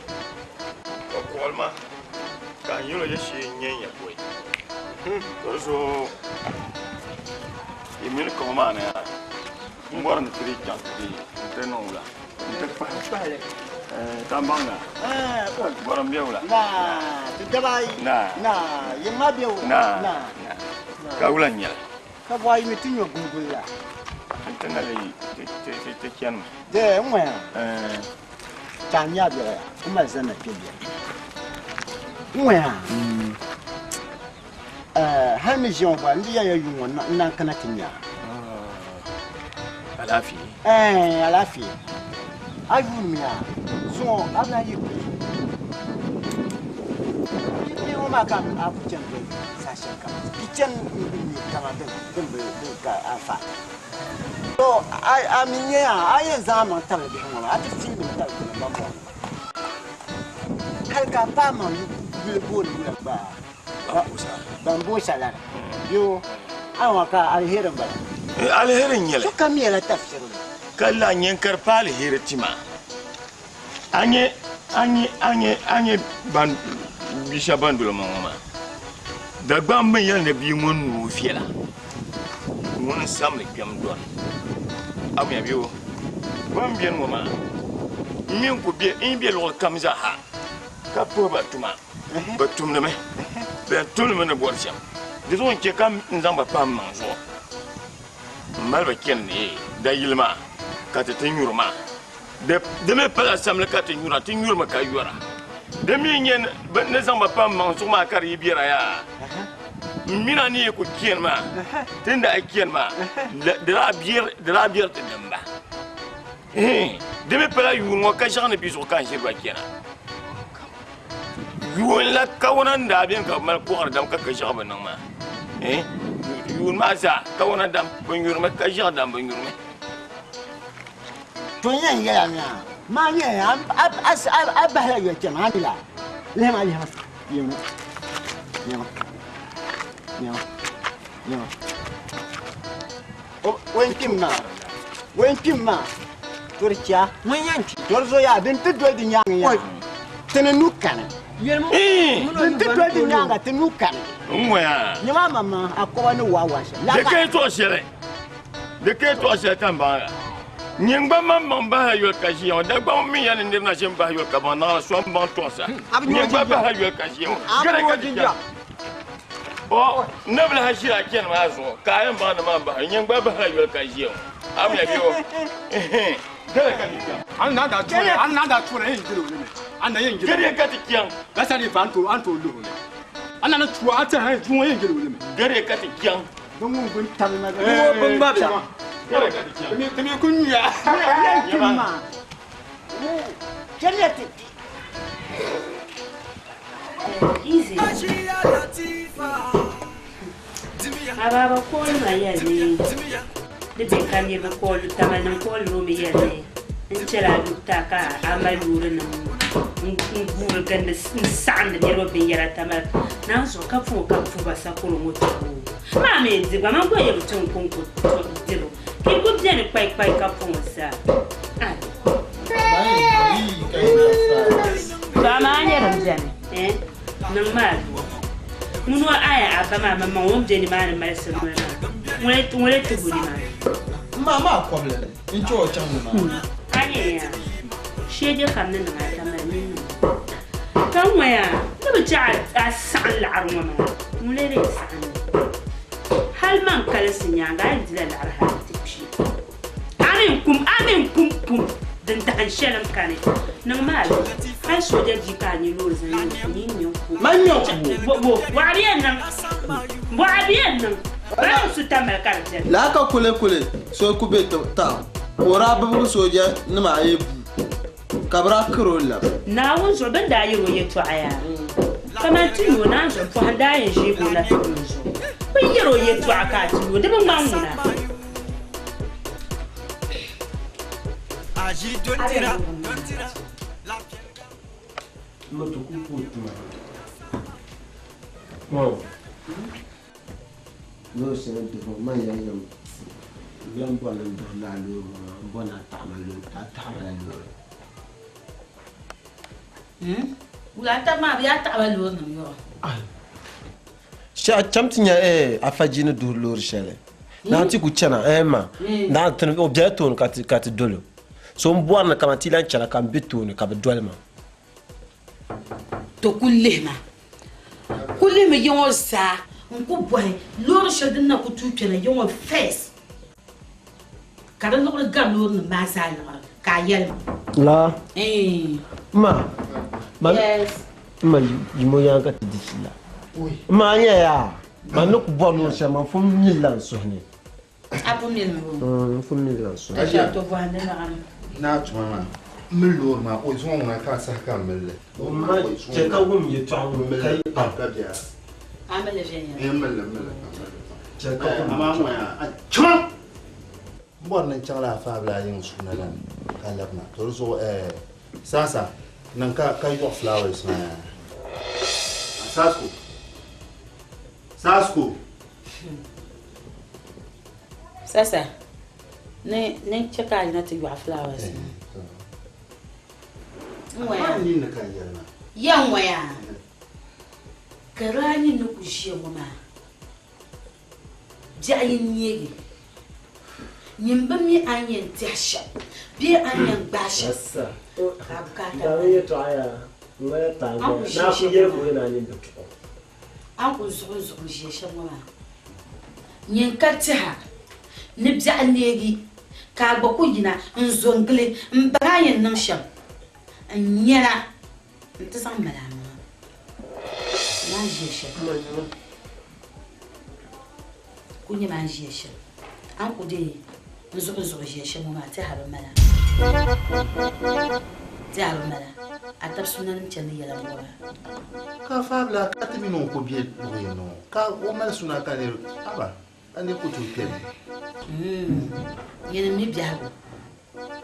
ka kuɣili ma ka n yɛl o ya shee n-nyɛ ya pɔi. Ka di zuɣu yi mini kaŋ maa ni m bɔri ni ti dii chaŋ ti dii n-ti niŋ wula n-ti kpahi ka m baŋ na bɔri m be wula Ti daba ayi. Na. Yiŋ maa be wula. Na. Ka wula n-nyɛ li? Ka bɔhi mi ti nyo gungul la. Ti na lee ti chanimi. Dee n ŋɔya ka a nya biɛla ya n mali zani na kpe biɛla n ŋɔya hali ni ʒiya ŋɔ gba n di yɛliya yuŋ ŋɔ n naan kana ti nya Alaafee. Ɛɛn alaafee a yuunimi ya zuŋɔ a bi lahi yi kuli bihi ŋɔ maa ka a ku chani doli saha shɛli kam di chani n-nyɛ kaman din bi din ka anfaani to a mi nya a yɛn zaŋ a maŋ tabili bihi ŋɔ maa a ti fiili mi tabili tinim ban bɔŋɔ maa hali ka a paai maŋ yuli booni yula gba Bambusa lana yoo awa ka aliheri m-bala. Aliheri n-nyɛ li. Sokam yɛla tafsiri ni. Ka lahi nyɛ n-kari paai aliheri ti ma. A nyɛ, a nyɛ, a nyɛ, a nyɛ ban bi shɛba ban doli ma ŋɔ maa. Dagbaŋ bɛ ni yɛli ni bia ŋun nuu viɛla, ŋuni n-samdi kpɛm dɔri. A mi a bɛ o? Bɛ ni beni ŋɔ maa, m mi n-ku be, n yi be luɣili kam zaa ha ka puhi ba tuma. Bɛ tumdimi, bɛ yɛn tumdimi ni bɔri shɛm. Di zuɣu n-chɛ ka n zaŋ ba pahi m maŋ zuɣu m-mali ba chani ni dayili maa ka ti ti nyuri maa. Di mi pala samli ka ti nyura, ti nyurimi ka yɔra. Di mi n-nyɛ bɛ ni zaŋ ba pahi m maŋ zuɣu maa ka di yi biɛra yaa. M min a ni yi ku chani maa, ti ni daa chani maa, di daa biɛri ti dimba. Di mi pala yuun ŋɔ ka ʒiɛɣu ni bɛ zuɣu ka n ʒiri ba chana. Yuun la kawana n daa beni ka bɛ mali kɔɣiri dam ka ka ʒiɛɣu bi niŋ maa. Yuun maa zaa kawana dam bɛ nyurimi ka ʒiɛɣu dam bɛ nyurimi. To n yɛn yɛla ni a maa nyɛ a bahila yoli kpɛma a mi la lihima lihima yɛma yɛma yɛma yɛma o n kpim maa o n kpim maa Tori chia ŋun yɛn kpi tori zo yaa din ti doli di nyaaŋa yaa ti ni nu kani din ti doli di nyaaŋa ti nu kani N-ŋɔya. Nyama maŋmaŋ a kɔba ni waa waa shɛm. Di ka yi tɔɣi shɛli, di ka yi tɔɣi shɛli ka n baŋ ya. Nyin gba maŋmaŋ bahila yoli ka ʒiya ŋɔ, Dagbaŋ mi ya ni niriba na ʒi m-bahi yoli ka baŋ naɣila so m-baŋ tɔɣisa. Nyin gba bahila yoli ka ʒiya ŋɔ, gari ka di chani. O ni bi lahi ʒiri a chani maa zuɣu ka a yɛn baŋ ni maa bahi nyin gba bahila yoli ka ʒiya ŋɔ. A mi ya bɛ o. Gari ka ti chaŋ. An na da tura an na da tura yin gilo ne an na yin gilo. Gari ka ti chaŋ. Gasa ni fa an to an to luhu ne. An na na tura an ta han juŋ yin gilo ne. Gari ka ti chaŋ. Bin ŋun bin tabi ma. Wo bin gba bia. Gari ka ti chaŋ. Timi timi kun ya. Yan kim ma. Chɛliya ti Easy. A baaba kooli ma yɛli ni di be ka niriba kooli Tamale nim kooli o mi yɛli ni n chɛla a yubu ta ka a mali loorinima n guuri gindi n saɣindi niriba binyɛra Tamale naan zuɣu ka puhi ka puhi ba sakoro ŋɔ tibu maa mi n di gba man gba yɛli ti n kɔŋko dibu ka yi kuli beni kpaikpai ka puhi zaa. To amaa a nya din beni, eh, niŋ ma aduwa. Ŋun o aya a ba maa maŋmaŋ o ni be nimaani mali sirili maa, ŋun lee ti bo nimaani. M ma, maa kɔbili n-chɛ o chaŋ nimaani. A nya ya, shee je kam ni niŋ a tamali mini niŋ o. Ka ŋɔya ni bi chɛ a saɣim laɣiri ŋɔ maa, ŋun lee lee saɣim li. Hal man kalinsi nyaaŋa, a yɛn dila laɣiri hal nti kpi. A mi n-kum, a mi n-kum kum din dahin shɛli n-kani. Niŋ ma alɔbo, hal sooja bia ka a nya loori zaŋ nyɛ o nyin nya n-ku. Man nya n-ku o. Bo, bo, bɔɣa bi yɛn niŋ, bɔɣa bi yɛn niŋ, bari n su tamali ka di beni. Lala ka kulikuli so ku be taɣim, ka o daa bibigi soojanima ayi buu, ka bɛ daa kir o labi. Naawuni zuɣu bɛ ni daa yɛr o yɛtɔɣa yaa, kaman ti ni o naan zuɣu pɔhim daa yɛn ʒiɛg o la tuuni zuɣu. Bɛ yɛr o yɛtɔɣa ka a ti o, di bi ŋmani ŋuna. Shɛhi cham ti nya afaji ni duhiri loori shɛli. Naa ti ku chana eh ma. Naa ti o bela tooni ka ti ka ti doli o. So n bɔri ni kaman ti lan chana ka m be tooni ka bɛ doli ma. To kul lihi ma. Kul lihimi ya ŋɔ zaa. N ku bɔhi loori shɛli din na ku tuui kpɛna ya ŋɔ first. Ka di liɣiri gari loorinima maa zaa liɣiri, ka a yɛli ma. Laa. Eeh. Ma. Ma. Yes. Ma yimo yaaŋa ti di shila. Ma a nyɛ yaa. Ma ni ku bɔri loori shɛli ma n pun mili la n suhu ni. A pun mili mi bo? N pun mili la n suhu ni. Ka to bɔhindi naɣiri. Naa tuma maa, m mili loori maa, o zuŋɔ ŋuna ka a saha ka m mili li. Ma chɛ ka wum yɛtɔɣa ŋɔ ka yi pam. Ka biɛla. A mili viɛnyɛla? N mili li, m mili li pam. Chɛ ka wum Amaa ŋɔ yaa, a chaŋ! M bɔri ni n chaŋla a faabila a yiŋ suuna la ni ka labina. To di zuɣu eh, Sasa, niŋ ka ka yɔɣi flowers maa yaa. Sasko! Sasko! Sasa, ni ni chɛ ka a yina ti yɔɣi flowers maa. N ŋɔya. A nini ni ka n yɛli maa. Ya n ŋɔya. Ka daa nini ni ku ʒiya ŋɔ maa. Biɛɣu yi neegi, nyin bi mi a ni yɛn tɛhi shɛm bee a ni yɛn gbaai shɛm ka a bukaata A ni kul zuɣu n-zuɣu n-ʒiya shɛm ŋɔ maa, nyin ka tɛha ni biɛɣu neegi ka a gba ku yina n-zo n-gili m-baŋ a ni yɛn niŋ shɛm n-nyɛla N ti zaŋ mali a maŋa maa ʒiya shɛm. Ku nyɛ maa ʒiya shɛm. A ni ku deei n zuɣu zuɣu ʒiya shɛm ŋɔ maa tɛha bi mala. Tɛha bi mala. A tabi sunanim chandi yɛla m-bɔra. Ka faabila ka ti mini o ku be luɣ yini ŋɔ, ka o mali suna ka nir haba, ka nir ku tooi kpe li. Yinim mi biɛhigu.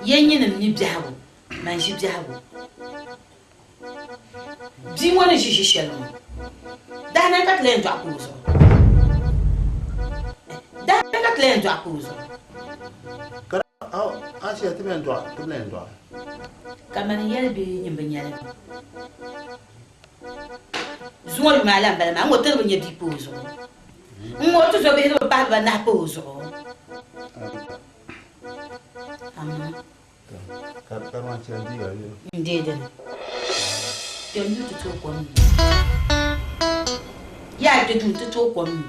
Ya nyinim mi biɛhigu. Man ʒi biɛhigu. Bia ŋɔ ni ʒi ʒi shɛli ŋɔ, dahina ka ti lee dɔɣi pa o zuɣu. Dahina ka ti lee dɔɣi pa o zuɣu. Ka a shɛli ti bɛn dɔɣi, ti bi lee dɔɣi. Ka mani yɛli bee nyin bi nyɛli mi. Zuŋɔ yuma ala m-bala maa, n-ŋɔ ti ni bi nya bia pa o zuɣu. N-ŋɔ ti zo bihi ni bi pahi bibanahi pa o zuɣu. Amaa. N deei dini. Kpɛm duu ti tooi kom nyu. Yaa kpɛ duu ti tooi kom nyu.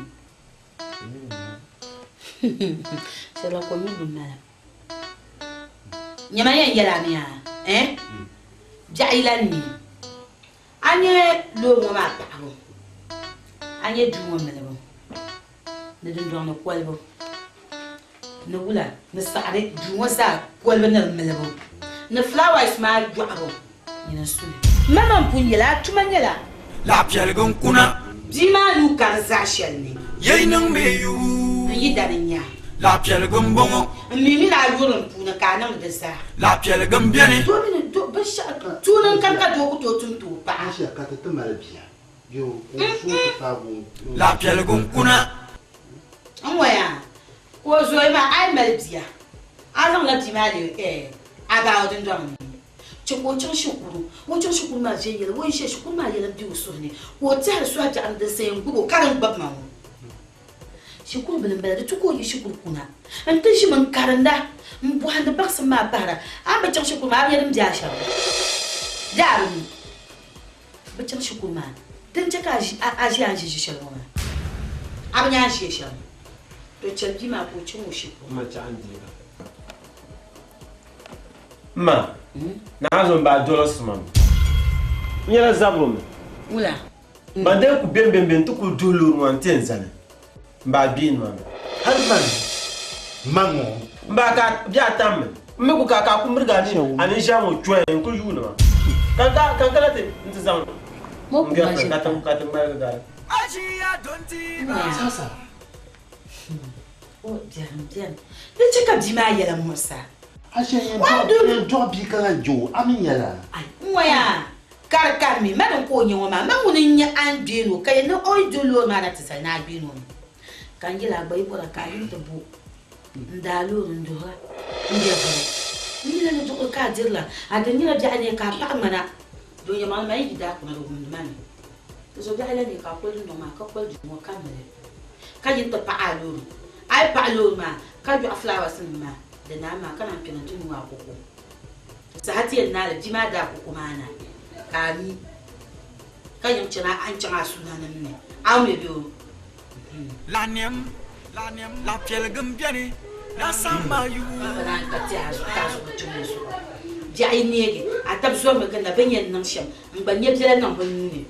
Shɛba kom nyubu m-bala. Nyama yɛn yɛli a mi yaa, eh? Biɛɣu yi lan neei, a nya loori ŋɔ maa paɣibu, a nya duu ŋɔ milibu, ni dundɔŋ ni kolibu. Ni wula ni saɣiri duu ŋɔ zaa kolibu ni di milibu ni fulaawaasi maa yɔɣibu nyini n-su li. Mama m-pun yɛli a tuma nyɛla. Laɣipiɛliga n-kuna. Bia maa nuu ka di zaɣ shɛli ni. Yɛi niŋ mi yuu. N yi dani n-nya. Laɣipiɛliga m-bɔŋɔ. M mi mi ni a yuri m puuni ka a niŋdi di zaa. Laɣipiɛliga m-beni. Doo mini doo binshɛɣu tuuni n-kani ka doo ku tooi tum ti o paɣa. Asia ka ti ti mali bia bɛ o ka o suhu ti paagi o. Laɣipiɛliga n-kuna. N ŋɔya ka o zooi maa, a yi mali bia, a zaŋla bia maa leei a baao dundɔŋ ni. Chɛ ka o chaŋ shikuru. O chaŋ shikuru maa viɛnyɛla, o yi ʒiya shikuru maa yɛla m-be o suhu ni, ka o tɛhiri suhi biɛɣu ni din sa yɛn gbubi o ka din gbubi ma ŋɔ. Shikuru bila m-bala, di tu ka o yi shikuru kuna nti ʒimi n-karinda, m-bɔhindi baŋsim maa pahira. A ni bi chaŋ shikuru maa, a bi nya din be a shɛm bee a bi mi. Bi chaŋ shikuru maa din chɛ ka a ʒi a ni ʒi ʒi shɛli ŋɔ maa a bi nya a ni ʒiya shɛm to chɛli bia maa ka o chaŋ o shikuru. Ma chaɣ n deega. M ma, naa zo m-baai dolisi ma mi. N nyɛla zabiri mi. Wula? Ban dee ku bem bem bem nti kuli duhi loori ŋɔ nti yɛn zani m baai gbeeni ma mi. Hali man ma ŋɔ. M baai ka bɛ a tam mi. M mi ku ka ka a ku mirigi a nini a ni ʒiya ŋɔ chɔi n kuli yuuni ma. Ka n ka n kana ti nti zaŋ n girlfriend ka ti ka ti ŋmaligi gari. Sasa. O biɛrim biɛni. Di chɛ ka bia maa yɛla muɣisa. A shɛli yɛn dɔɣi bia ka lahi je o, a mi nyɛla. N ŋɔya Ka di kari mi, ma din ka o nya ŋɔ maa, ma ŋuni n-nyɛ a ni gbeeni o, ka yɛli ni o yi do loori maa na ti zali ni a gbeeni o mi. Ka n yɛli a gba yi bɔra ka a yuli ti bo n-daa loori n-duhira n-je vuri. N mi la ni duɣiri ka a diri la, a di nyɛla biɛɣu neei ka a paɣi ŋmana. Don yɛlimaŋli maa yi yi daa kuna di wumdi ma mi. Ti zo biɛɣu la neei ka a koli dundɔŋ maa ka koli duu ŋɔ ka mili ka yi nti paɣi a loori. A yi paɣi loori maa ka yɔɣi fulaawasinima maa di naai maa ka naan kpɛna nti nyu a koko. Saha ti yɛn naai li, bia maa daa koko maa na ka a mi ka yiŋ chana a ni chaŋ a sunanim ni a mi bɛ o. Laɣ niɛm, laɣ piɛligi m-beni, Ka naan ka tɛha zuɣu ka a zuɣu tum n zuɣu. Biɛɣu yi neegi, a tab zɔrimi ginda bɛ ni yɛn niŋ shɛm, n gba nya biɛla niŋ bɛ nuu ni,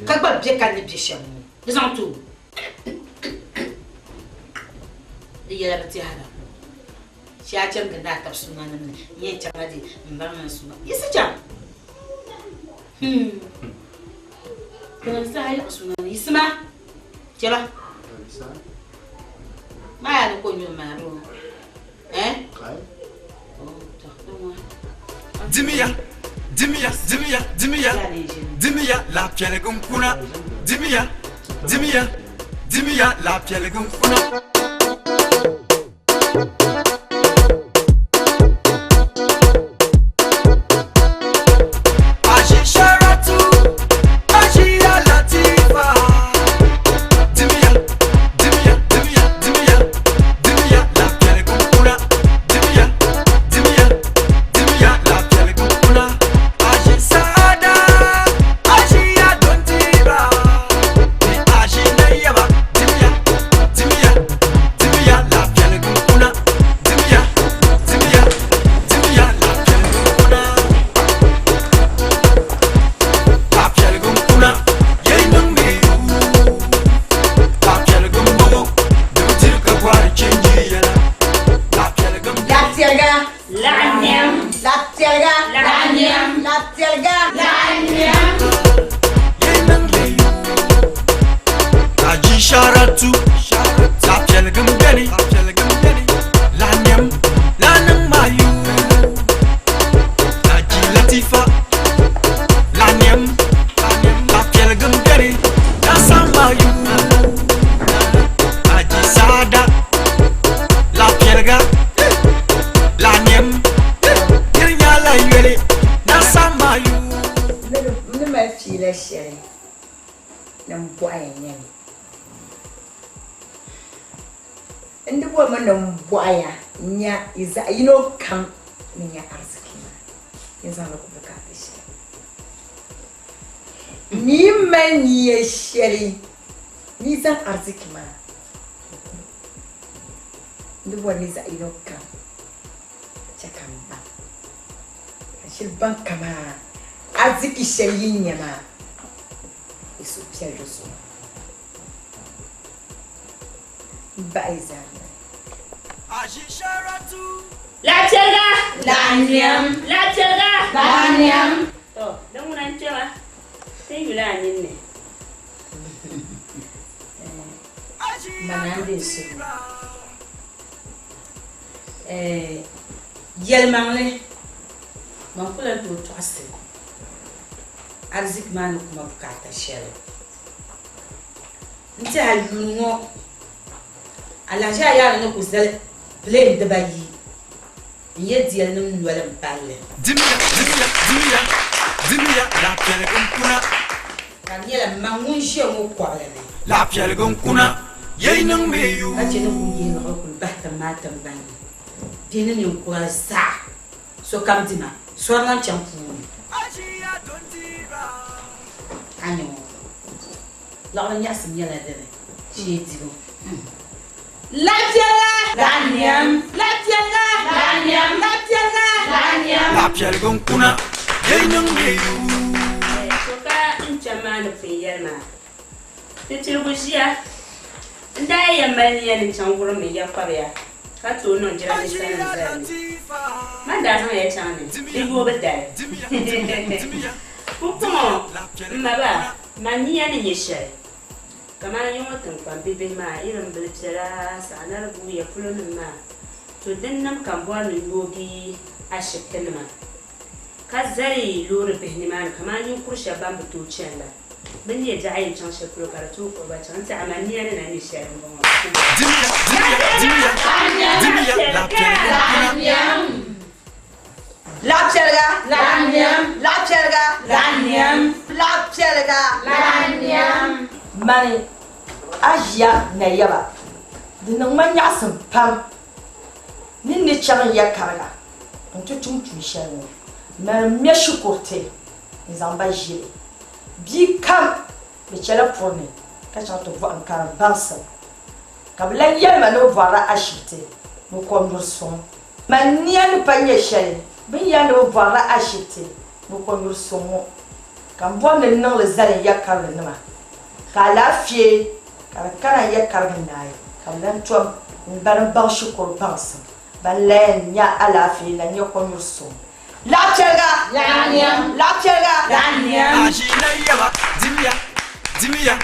ka gba be ka n ni be shɛm ŋɔ. Di zaŋ ti o. Di yɛla bi tɛha la. Shee a chani ginda a tab sunanim ni, n yɛn chaŋla di m ba mini suna. Yiɣisi chaŋ! Hmm. Kpɛna saha yiɣi suna ni yiɣisima. Chɛba. Maa yaa ni ko nyuri maa doo. Eh? Dimiya, dimiya, dimiya, dimiya, dimiya lafiɛligi n kuna. Dimiya, dimiya, dimiya lafiɛligi n kuna. Aji-Sharatu, Ajiya Latifa. Dimiya, dimiya, dimiya, dimiya, dimiya lafiɛligi n kuna. Dimiya, dimiya, dimiya lafiɛligi n kuna. Aji Saada, Ajiya Dondiba, ni Aji Nayaba. Dimiya, dimiya, dimiya lafiɛligi n kuna. Dimiya, dimiya, dimiya lafiɛligi n kuna. Lafiɛligi n kuna, yɛli niŋ mi yuu. Lafiɛligi n bɔŋɔ, di bi diri ka gɔri chenji yɛla. Lafiɛligi n Lafiɛliga. Laɣinniɛm. Lafiɛliga. Laɣinniɛm. Lafiɛliga. Laɣinniɛm. Aji Sharatu, lafiɛligi n bɛni, laɣinniɛm, laɣiniŋ maa yuu. Aji Latifa, laɣinniɛm, lafiɛligi n bɛni, laɣisam maa yuu. Aji Saada, lafiɛliga, laɣinniɛm, niri nyɛla yoli, laɣisam maa yuu. N ni mali fiila shɛli ni m bɔhi ya nyɛli. N di bɔrimi ni m bɔhi ya nya yi zaɣ yino kam ni nya ariziki maa, yi ni zaŋdi ku bukaata shɛli. Ni yi mali nia shɛli ni yi zaŋ ariziki maa n-ku, n di bɔri ni yi zaɣ yino kam chɛ ka m baŋ. Ka shiri baŋ kaman ariziki shɛli yi ni nya maa, yi suhu piɛli di zuɣu. M bahi yi zaa noli. Laɣipiɛliga! Laɣinniɛm! Laɣipiɛliga! Laɣinniɛm! To, din ŋuna n-kpɛma, ti yuli a ninni. Mana n-deei suhu. Yɛlimaŋli, man ku lan tooi tɔɣisi ariziki maa ni ku ma bukaata shɛli. N tɛha yuuni ŋɔ alahiʒi ayaani ni ku zali pileen dibayi n-ye diɛlinim noli m-pali li. Dimiya, dimiya, dimiya, dimiya laɣipiɛligi n-kuna. Ka di nyɛla man ŋun ʒiya ŋɔ kɔbili ni. Laɣipiɛligi n-kuna, yɛi niŋ mi yuu. Ka chɛ ni kum yihiŋ kuli bahi tiŋ maa tiŋgbani ni. Bihi ni ninkura zaa, sokam dima, sɔri lan chaŋ puuni. A nya ŋɔ, liɣiri nyaɣisim nyɛla dini shee dibu. Laɣipiɛliga! Laɣinniɛm! Laɣipiɛliga! Laɣinniɛm! Laɣipiɛliga! Laɣinniɛm! Laɣipiɛliga n-kuna, yɛi niŋ mi yuu. To ka n kpɛm maa ni pun yɛli maa, Ti piligu ʒiya, n daa yɛn mali nia ni n chaŋ wurim n ya kpabiya ka tooi niŋ jirambiisanim zali ni. Man daa zaŋ ya chaŋ ni di yoobu dali. Pumpɔŋɔ m ma ba, man nia ni nyɛ shɛli, kamani yi ŋɔ tiŋkpan bibihi maa, irin bilipiɛla, saɣinari guuya pulonima maa, to dinnim ka m bɔri ni n yoogi ashibtinima ka zali loori bihi nimaani kamani ninkuri shɛba ban bi tooi chani la. Bɛ ni yɛn biɛɣu yɛn chaŋ shɛli polo ka di tooi kpuɣi ba chaŋ n-ti amaa nia ni na nyɛ shɛli m-bɔŋɔ. Dimiya, dimiya, dimiya, dimiya, laɣipiɛliga n-kuna. Laɣipiɛliga. Laɣinniɛm. Laɣipiɛliga. Laɣinniɛm. Laɣipiɛliga. Laɣinniɛm. Mani a ʒiya nayaba, di niŋ ma nyaɣisim pam ni n ni chaŋ n ya kariga nti tum tuun shɛli ŋɔ. Mani m-me shikuriti n-zaŋ ba ʒili. Bia kam bɛ chɛla puri ni ka chaŋ ti bɔhim karim baŋsim. Ka bɛ lan yɛli ma ni bɛ bɔrila ashibiti. Ni kɔnyuri suŋ. Man nia ni pa nyɛ shɛli bɛ ni yɛli ni bɛ bɔrila ashibiti ni kɔnyuri suŋ ŋɔ, ka m bɔri ni n niŋ li zali n ya karilinima, ka alaafee ka di kana n ya karigi naai, ka bɛ lan tom n ba ni baŋ shikuru baŋsim ban la yɛn nya alaafee n-lan nya kɔnyuri suŋ. Laɣipiɛliga! Laɣipiɛliga! Aʒiina yaba, dimiya, dimiya,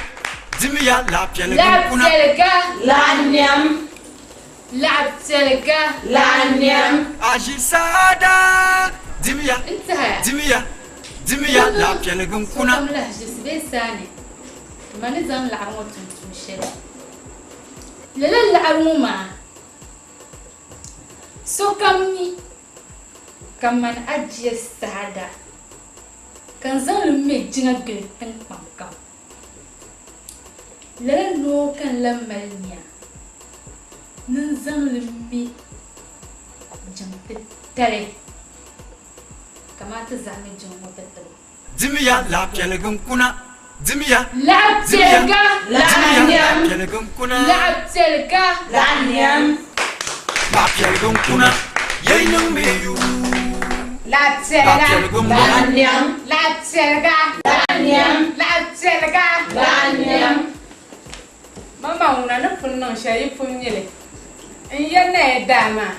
dimiya laɣipiɛliga n-kuna. Laɣipiɛliga! Laɣiniɛm! Laɣipiɛliga! Laɣiniɛm! Aʒi saada, dimiya, dimiya, dimiya laɣipiɛliga n-kuna. Sokam lahi ʒisi bee saani ma ni zaŋ laɣiri ŋɔ tum tuun shɛli. Lala laɣiri ŋɔ maa sokam mi ka mani ajiya saada ka n zaŋ li me jiŋa gili tiŋkpaŋ kam. Lala noo ka n lahi mali nia ni n zaŋ li me jiŋ titali kamani ti zaɣimi jiŋ ŋɔ ti tibu. Dimiya laɣipiɛligi n-kuna, dimiya, dimiya, dimiya laɣipiɛligi n-kuna. Laɣipiɛliga! Laɣiniɛm! Laɣipiɛligi n-kuna, yɛi niŋmi yuu. Laɣipiɛliga! Laɣipiɛligi m-bɔŋɔ. Laɣiniɛm! Laɣipiɛliga! Laɣiniɛm! Laɣipiɛliga! Laɣiniɛm! Mama ŋuna ni pun niŋ shɛli yi pun mi li. N ya naya daa maa,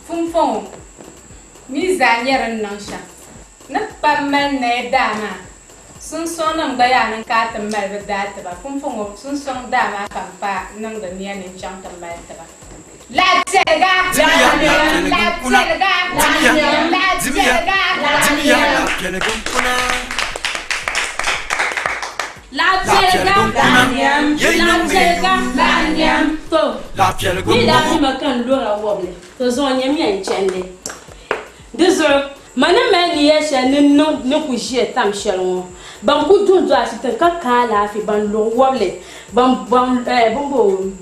pumpɔŋɔ mi zaa nyɛ din niŋ shɛm. Ni kpam mali naya daa maa, sunsɔŋnim gba yaa ni n-kaai ti mali bɛ daa ti ba. Pumpɔŋɔ sunsɔŋ daa maa ka m pa niŋdi nia ni n chaŋ ti mali ti ba. Laɣipiɛliga! Dimiya laɣipiɛliga n-kuna. Laɣipiɛliga! Dimiya, dimiya, Laɣipiɛliga! dimiya laɣipiɛliga n-kuna. Laɣipiɛliga! Laɣipiɛliga! To, Laɣipiɛliga mi daa m-bɔŋɔ. mi ma ka n lora wɔbili, to zuɣu nyamiya n chandi. Di zuɣu ma ni mali niya shɛli ni n niŋ ni ku ʒiya tam shɛli ŋɔ, ban ku duŋ du ashibiti ni ka ka alaafee, ban luɣi wɔbili, ban ban eh,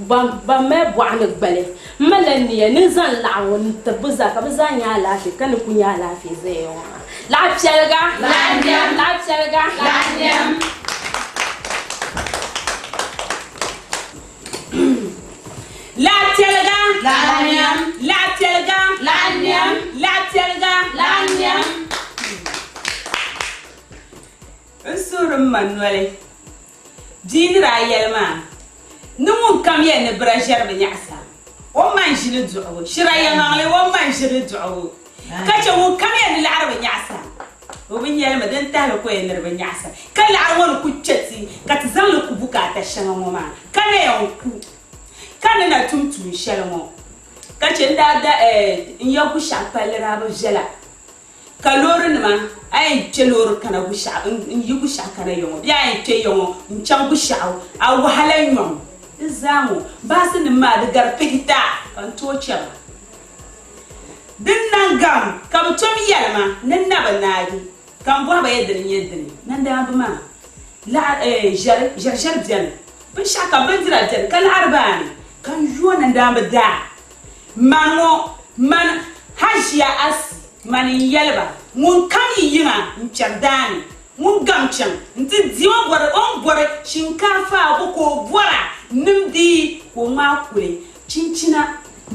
ban ban mali bɔɣu ni gbali. M malila niya ni n zaŋ laɣiri ŋɔ n-tiri bɛ zaa ka bɛ zaa nya alaafee ka ni ku nya alaafee zaya ŋɔ maa. Laɣipiɛliga! Laɣipiɛliga! Laɣipiɛliga! Laɣipiɛliga! Laɣipiɛliga! N suhiri m ma noli bia ni daa yɛli maa ni ŋunkam yɛn ni bira ʒɛri bi nyaɣisa o ma n-ʒi li duɣibu, shira yɛlimaŋli o ma n-ʒi li duɣibu ka chɛ ŋunkam yɛn ni laɣiri bi nyaɣisa o bi nyɛlimi din tahili ka o yɛn ni di bi nyaɣisa ka laɣiri ŋɔ ni ku kpe ti ka ti zaŋ li ku bukaata shɛŋa ŋɔ maa ka na yɛn ku ka ni na tum tuun shɛli ŋɔ ka chɛ n daa da n ya Gushɛɣu palli daa bi viɛla Ka loorinima, a yɛn kpe loori kana Gushɛɣu, n-yi Gushɛɣu kana ya ŋɔ bee a yɛn kpe ya ŋɔ n-chaŋ Gushɛɣu, a wahala nyɔŋ di zaa ŋɔ. Baasinima maa di gari pihita ka n tooi chɛ ba. Din na gam ka bɛ tom yɛli ma ni n na bi naagi, ka m bɔhi ba ya dini n-nyɛ dini, nandaamba maa laɣ ʒɛri ʒɛriʒɛri beni, binshɛɣu kam bindira beni ka laɣiri baani, ka n yo nandaamba daa. Mani ŋɔ, mani Hajia Asi, mani n-yɛli ba, ŋun kam yi yiŋa n-kpɛri daa ni, ŋun gam chaŋ nti di o bɔri o ni bɔri shinkaafa bo ka o bɔra nimdi ka o ŋmaai kuli chinchina,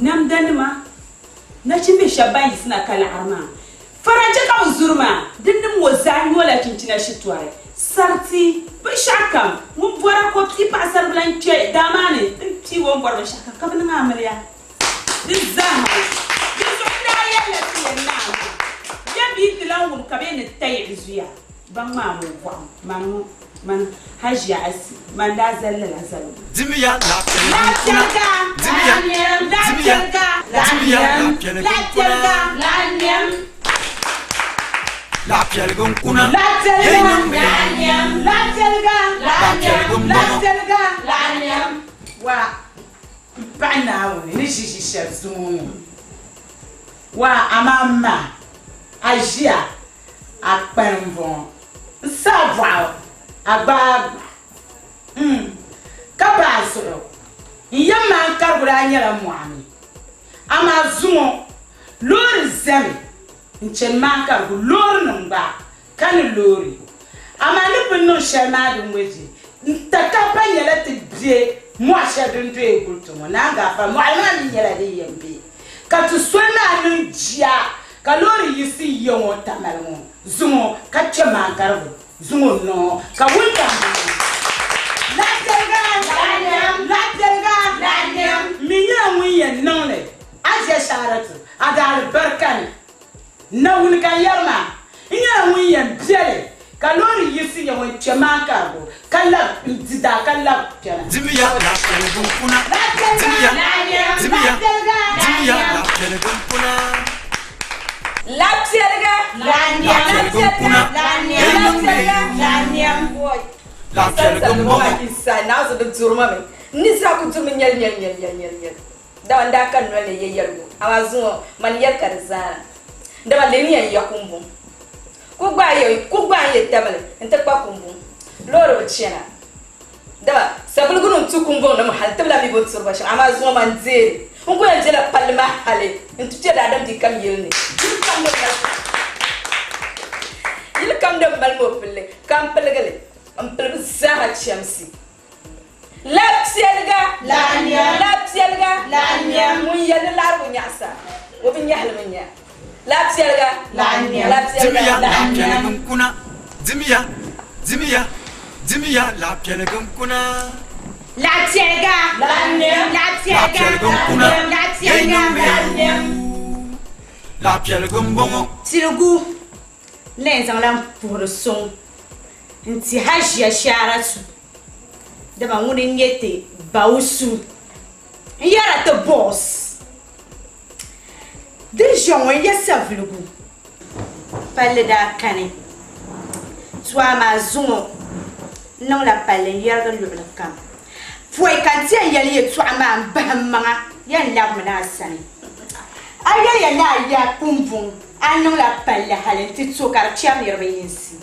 namdanima, nachimbihi shɛba ban yiɣisina ka laɣiri maa. Faranja ka bɛ zuri maa, di nim ŋɔ zaa nyola chinchina shitɔri, sariti, binshɛɣu kam. Ŋun bɔra ka o pii paɣisaribila n-kpe daa maa ni n-piig o ni bɔri binshɛɣu kam ka bɛ niŋ amiliya. Di zaa ha, di zuɣu n-daa yɛlila ti yɛn naa maa, Ya bia ti lan wum ka bɛ ni tayiɣi zuya ba ŋmaam o bɔɣu mani ŋɔ. Mani Hajia Asi, mani daa zali lala zaligu. Dimiya laɣipiɛliga n-kuna. Dimiya, dimiya, dimiya laɣipiɛliga n-kuna. Laɣipiɛliga n-kuna. Yɛi niŋ mi. Laɣipiɛliga m-bɔŋɔ. Wa m-paɣi Naawuni ni ʒi ʒi shɛli zuŋɔ ŋɔ. Wa amaa m ma, a ʒiya a kpani m-bɔŋɔ. N sa a bɔɣu, a gbaai gba. M ka ba a zuɣu. N yɛm maa n karigu daa nyɛla mɔɣu ni. Amaa zuŋɔ, loori zami n-chani maa karigu loorinima gba ka ni loori. Amaa ni pun niŋ shɛli maa din ŋɔ je, n tatabo pa nyɛla ti be mɔɣu shɛli din doya guli ti ŋɔ. Naa Gaafara, mɔɣili maa mi nyɛla din yɛn be. Ka loori yiɣisi ya ŋɔ tamali ŋɔ zuŋɔ ka kpe maŋkarigu zuŋɔ nɔɔ ka wuntaŋ maani. Laɣipiɛliga, laɣipiɛliga, m mi nyɛla ŋun yɛn niŋ li a ʒe Saaratu a daalibarika ni. Nawuni ka n yɛri maa, n nyɛla ŋun yɛn beli ka loori yiɣisi ya ŋɔ n-kpe maŋkarigu ka lab n-di daa ka lab kpɛna. Dimiya laɣipiɛliga n-kuna. Dimiya, dimiya, dimiya laɣipiɛliga n-kuna. Laɣipiɛliga, Laɣipiɛliga n-kuna. Yi niŋ mi laɣipiɛliga m-bɔŋɔ. N ni zaa ku durimi nyɛli nyɛli nyɛli nyɛli nyɛli nyɛli. Dama n daa ka noli ni ye yɛligu, amaa zuŋɔ mani yɛli ka di zaana. Dama lee ni yɛn ya kumbuŋ. Ku gbaai n ye tamili nti kpa kumbuŋ. Loori bi chana. Dama sabiligu ni n-tu kumbuŋ nim hali ti bi lahi mi bɛ ni turi ba shɛm, amaa zuŋɔ man deei li. N ku yɛn bela palli maa hali nti kpe daadam bia kam yili ni. Yili kam din mali mɔpilli ka m piligi li, m pili bɛ zaaha chɛmsi. Lapiɛliga, lapiɛliga, ŋun yɛli ni laɣirigu nyaɣisa, o bi nyɛhi li mi nya. Lapiɛliga, lapiɛliga. Dimiya laɣipiɛligi n-kuna, dimiya, dimiya, dimiya laɣipiɛligi n-kuna. Laɣipiɛliga, laɣipiɛliga, Laɣipiɛligi n-kuna, yi niŋ mi laɣipiɛligi m-bɔŋɔ. Piligu n na yɛn zaŋla m puhiri suŋ n-ti Hajiya Sharatu. Dama ŋuni n-nyɛ ti Bawusu n-yɛra ti boss. Di ʒiya ŋɔ n-yɛ savuligu palli daa kani. To amaa zuŋɔ n niŋla palli n-yɛrigi luɣili kam. Pɔi ka n ti yɛn yɛli yɛtɔɣa maa m bahi m maŋa yɛn labimi na a sani. A yɛliya ni a ya kumbuŋ a niŋla palli hali nti to ka di chɛri niriba yinsi.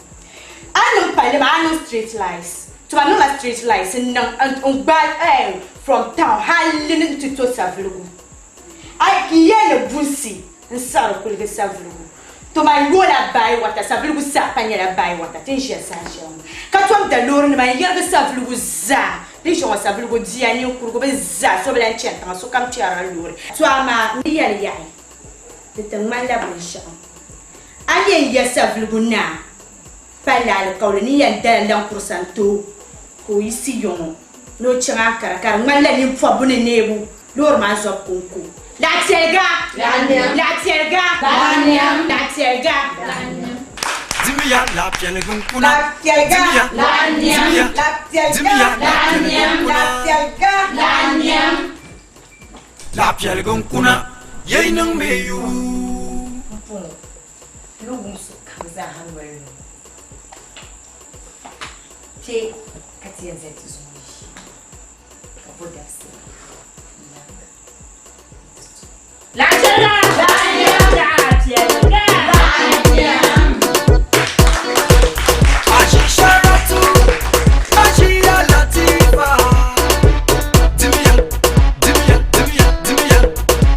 A niŋ palli maa a niŋ street lights to ba niŋla street lights n niŋ n gbaai eh from town hali ni nti to savuligu a n yɛli ni bunsi n siɣiri kuligi savuligu to man yoola bayi wata savuligu saha pa nyɛla bayi wata ti ni ʒiya saha shɛli ŋɔ ka tom da loori nima n yirigi savuligu zaa din ʒiya ŋɔ savuligu bia ninkurigu bi zaa so bi lahi chani tiŋa sokam kpɛrila loori to amaa n ni yɛli yaɣi di ti ŋmanila binshɛɣu A ni yɛn ya savuligu naa palli alikauli ni yɛn dala laŋ kurisa n-ti o ka o yiɣisi yɔŋɔ ni o chaŋ Ankara ka di ŋmanila ninpɔbbu ni neebu loori maa zɔbu kɔŋko. Laɣipiɛliga! Laɣipiɛliga! Laɣipiɛliga! Dimiya laɣipiɛliga n-kuna. Dimiya! Dimiya! Dimiya laɣipiɛliga n-kuna. Laɣipiɛliga n-kuna, yɛi niŋ mi yuu. M-pɔŋɔ ni wum sokam zaaha noli ni ŋɔ, kpe ka ti yɛn zali ti zuŋɔ ʒii, ka bo dabisili n-labi nti tu. Laɣipiɛliga! Laɣipiɛliga! Ashisharatu, Ashiya Latifa. Dimiya, dimiya, dimiya, dimiya,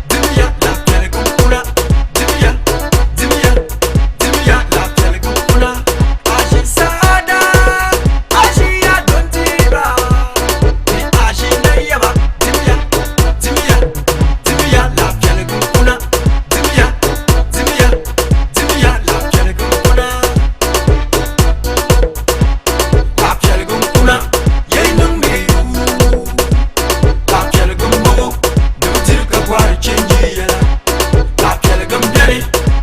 dimiya laɣipiɛliga n-kuna. Dimiya, dimiya, dimiya laɣipiɛliga n-kuna. Ashisaada, Ashiya Dontira. Ni Ashinayaba. Dimiya, dimiya, dimiya laɣipiɛliga n-kuna. Dimiya, dimiya, dimiya laɣipiɛliga n-kuna. Laɣipiɛliga n-kuna, yi niŋ mi yuu. Laɣipiɛliga m-bɔŋɔ, di bi diri ka bɔhiri chenji yɛla. Laɣipiɛliga m-beni,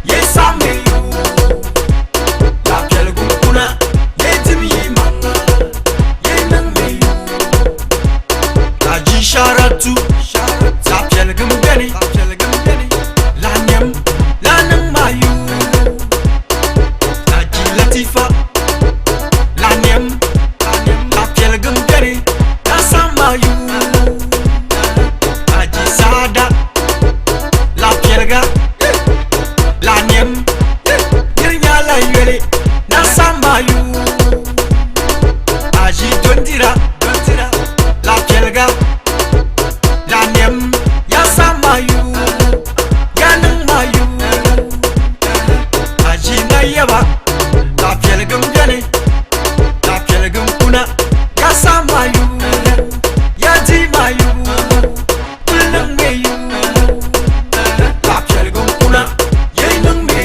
yi saɣim mi yuu. Laɣipiɛliga n-kuna, yi dim yi maŋa, yi niŋ mi yuu. Haji Sharatu, laɣipiɛliga m-beni, lahi nɛm, lahi niŋ ma yuu. Haji Latifa, lahi nɛm, laɣipiɛliga m-beni, lahi saɣim ma yuu. Haji Saada, laɣipiɛliga, lahi nɛm, niri nyɛla yoli, lahi saɣim ma yuu. Haji Dondira, laɣipiɛliga, lahi nɛm, ya saɣim ma yuu, ya niŋ ma yuu. Haji Nayaba, laɣipiɛliga m-beni, laɣipiɛliga n-kuna, ya saɣim ma yuu, ya di ma yuu, kuli niŋ mi yuu. Laɣipiɛliga n-kuna, yi niŋ mi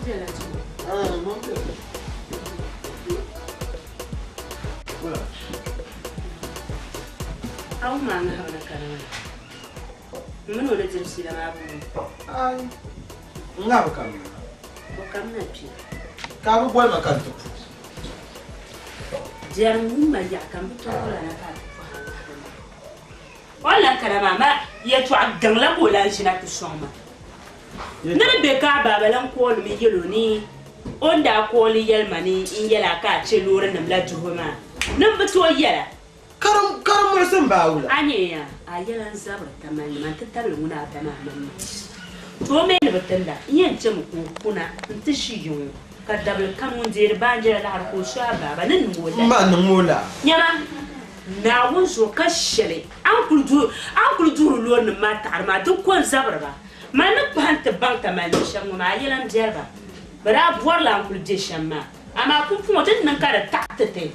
bela tuma. Ah, mo bela. A wum a ŋahibu ni kana maa. M mini o ni diri fiila maa bi wum. Ai, n ŋahibu kam na. O kamina kpe. Ka a bi boli ma ka n ti pu. Biɛrim wum ma yaɣa ka m bi tooi kul a na ka a ti pɔhi a ŋahibu maa. O ni lan kana maa, ma yɛtɔɣa gaŋ la ka o lan ʒina ti sɔŋ ma. Ni di be ka a baaba lan koolimi yɛl o ni o ni daa kooli yɛli ma ni n yɛl a ka a chɛ loorinima la duhibu maa, ni m bi tooi yɛl a. Ka di muɣisi m ba wula? A nya ya, a yɛla n zabiri tamali nima nti tabili ŋuna a ba maa maŋmaŋ. To o mi ni bi tinda, n yɛn chɛmi ka o kuna nti ʒi yiŋ o, ka dabili kam ŋun deeri baanjira laɣiri ka o su a baaba ni niŋ o lala. M ma niŋ o la. Nyama, Naawuni zuɣu ka shɛli a ni kul duhiri loorinima maa taɣiri maa, di ko n-zabiri ba. Man ni kpahi nti baŋ tamali nim shɛm ŋɔ maa, a yɛla m-biɛri ba. Bɛ daa bɔrila a ni kul be shɛm maa, amaa pumpɔŋɔ di ni niŋ ka di taɣi ti ti,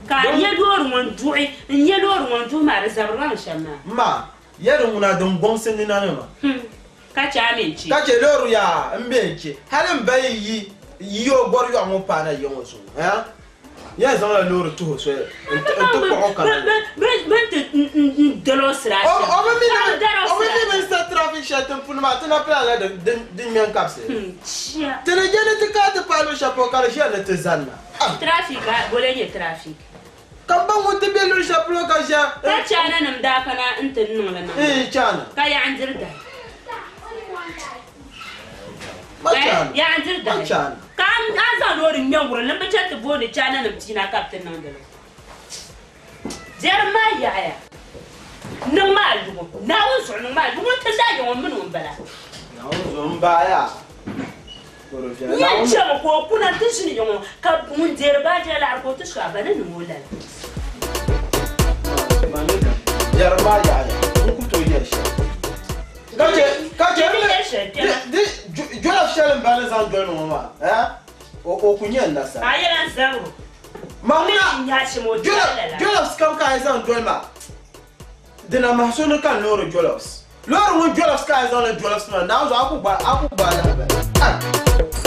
ka a nya loori ŋɔ n-duɣi, n-nya loori ŋɔ n-duhi maa, di zabiri ba mi shɛm maa. M ma, ya di ŋuna din gɔŋsi nina ni maa. Ka chɛ a mi n-chɛ. Ka chɛ loori yaa m-be n-chɛ. Hali m ba yi yi yi o gɔri yɔɣu ŋɔ paana ya ŋɔ zuɣu, ha? Yɛn zaŋla loori tuhi o soli n-ti kpuɣi o kana. Bɛ ni ti n-dol o sira shɛm. O bi mi ni bɛ ni sa traffic shɛli tiŋ puuni maa, ti na pili la din ŋme n-kabisi. Ti ni je ni ti kana ti paai luɣ shɛli polo ka di ʒiya ni ti zani na. Traffic a, bole n-nyɛ traffic? Ka m ba ŋun ti be luɣ shɛli polo ka ʒiya. Ka Chaananim daa kana nti niŋ li niŋ ma. Chaana. Ka yaɣa n-diri dahi. Ma chaana. Yaɣa n-diri dahi. Ma chaana. Ka a zaŋ loori ŋme n-wurim li m-bi chani ti booni Chaananim pia na ka bɛ ti niŋdi li. Biɛrim maa yaɣiya. Niŋ ma a yubu. Naawuni zuɣu niŋ ma a yubu. Ŋun ti daa yaŋ o mini o m-bala. Naawuni zuɣu m-baai a. N yɛn chɛmi ka o kuna nti ʒini yiŋ ŋɔ, ka ŋun deeri baanjira laɣiri ka o ti su a ba ni niŋ o lala. Biɛrim maa yaɣiya, n ku tooi yɛli shɛli. Ka chɛ, ka chɛ di jolɔf shɛli m ba ni zaŋ doli ma ŋɔ maa, o ku nyɛ n nasara. A yɛla n zabiri o. Ma ŋuna, jolɔfs kam ka a yi zaŋ doli ma, Di na mahi so ni ka n loori jolofs. Loori ŋun jolofs ka a yi zaŋ li jolofs maa, Naawuni zuɣu a ku gbaai a ku gbaai lahibali. Ai!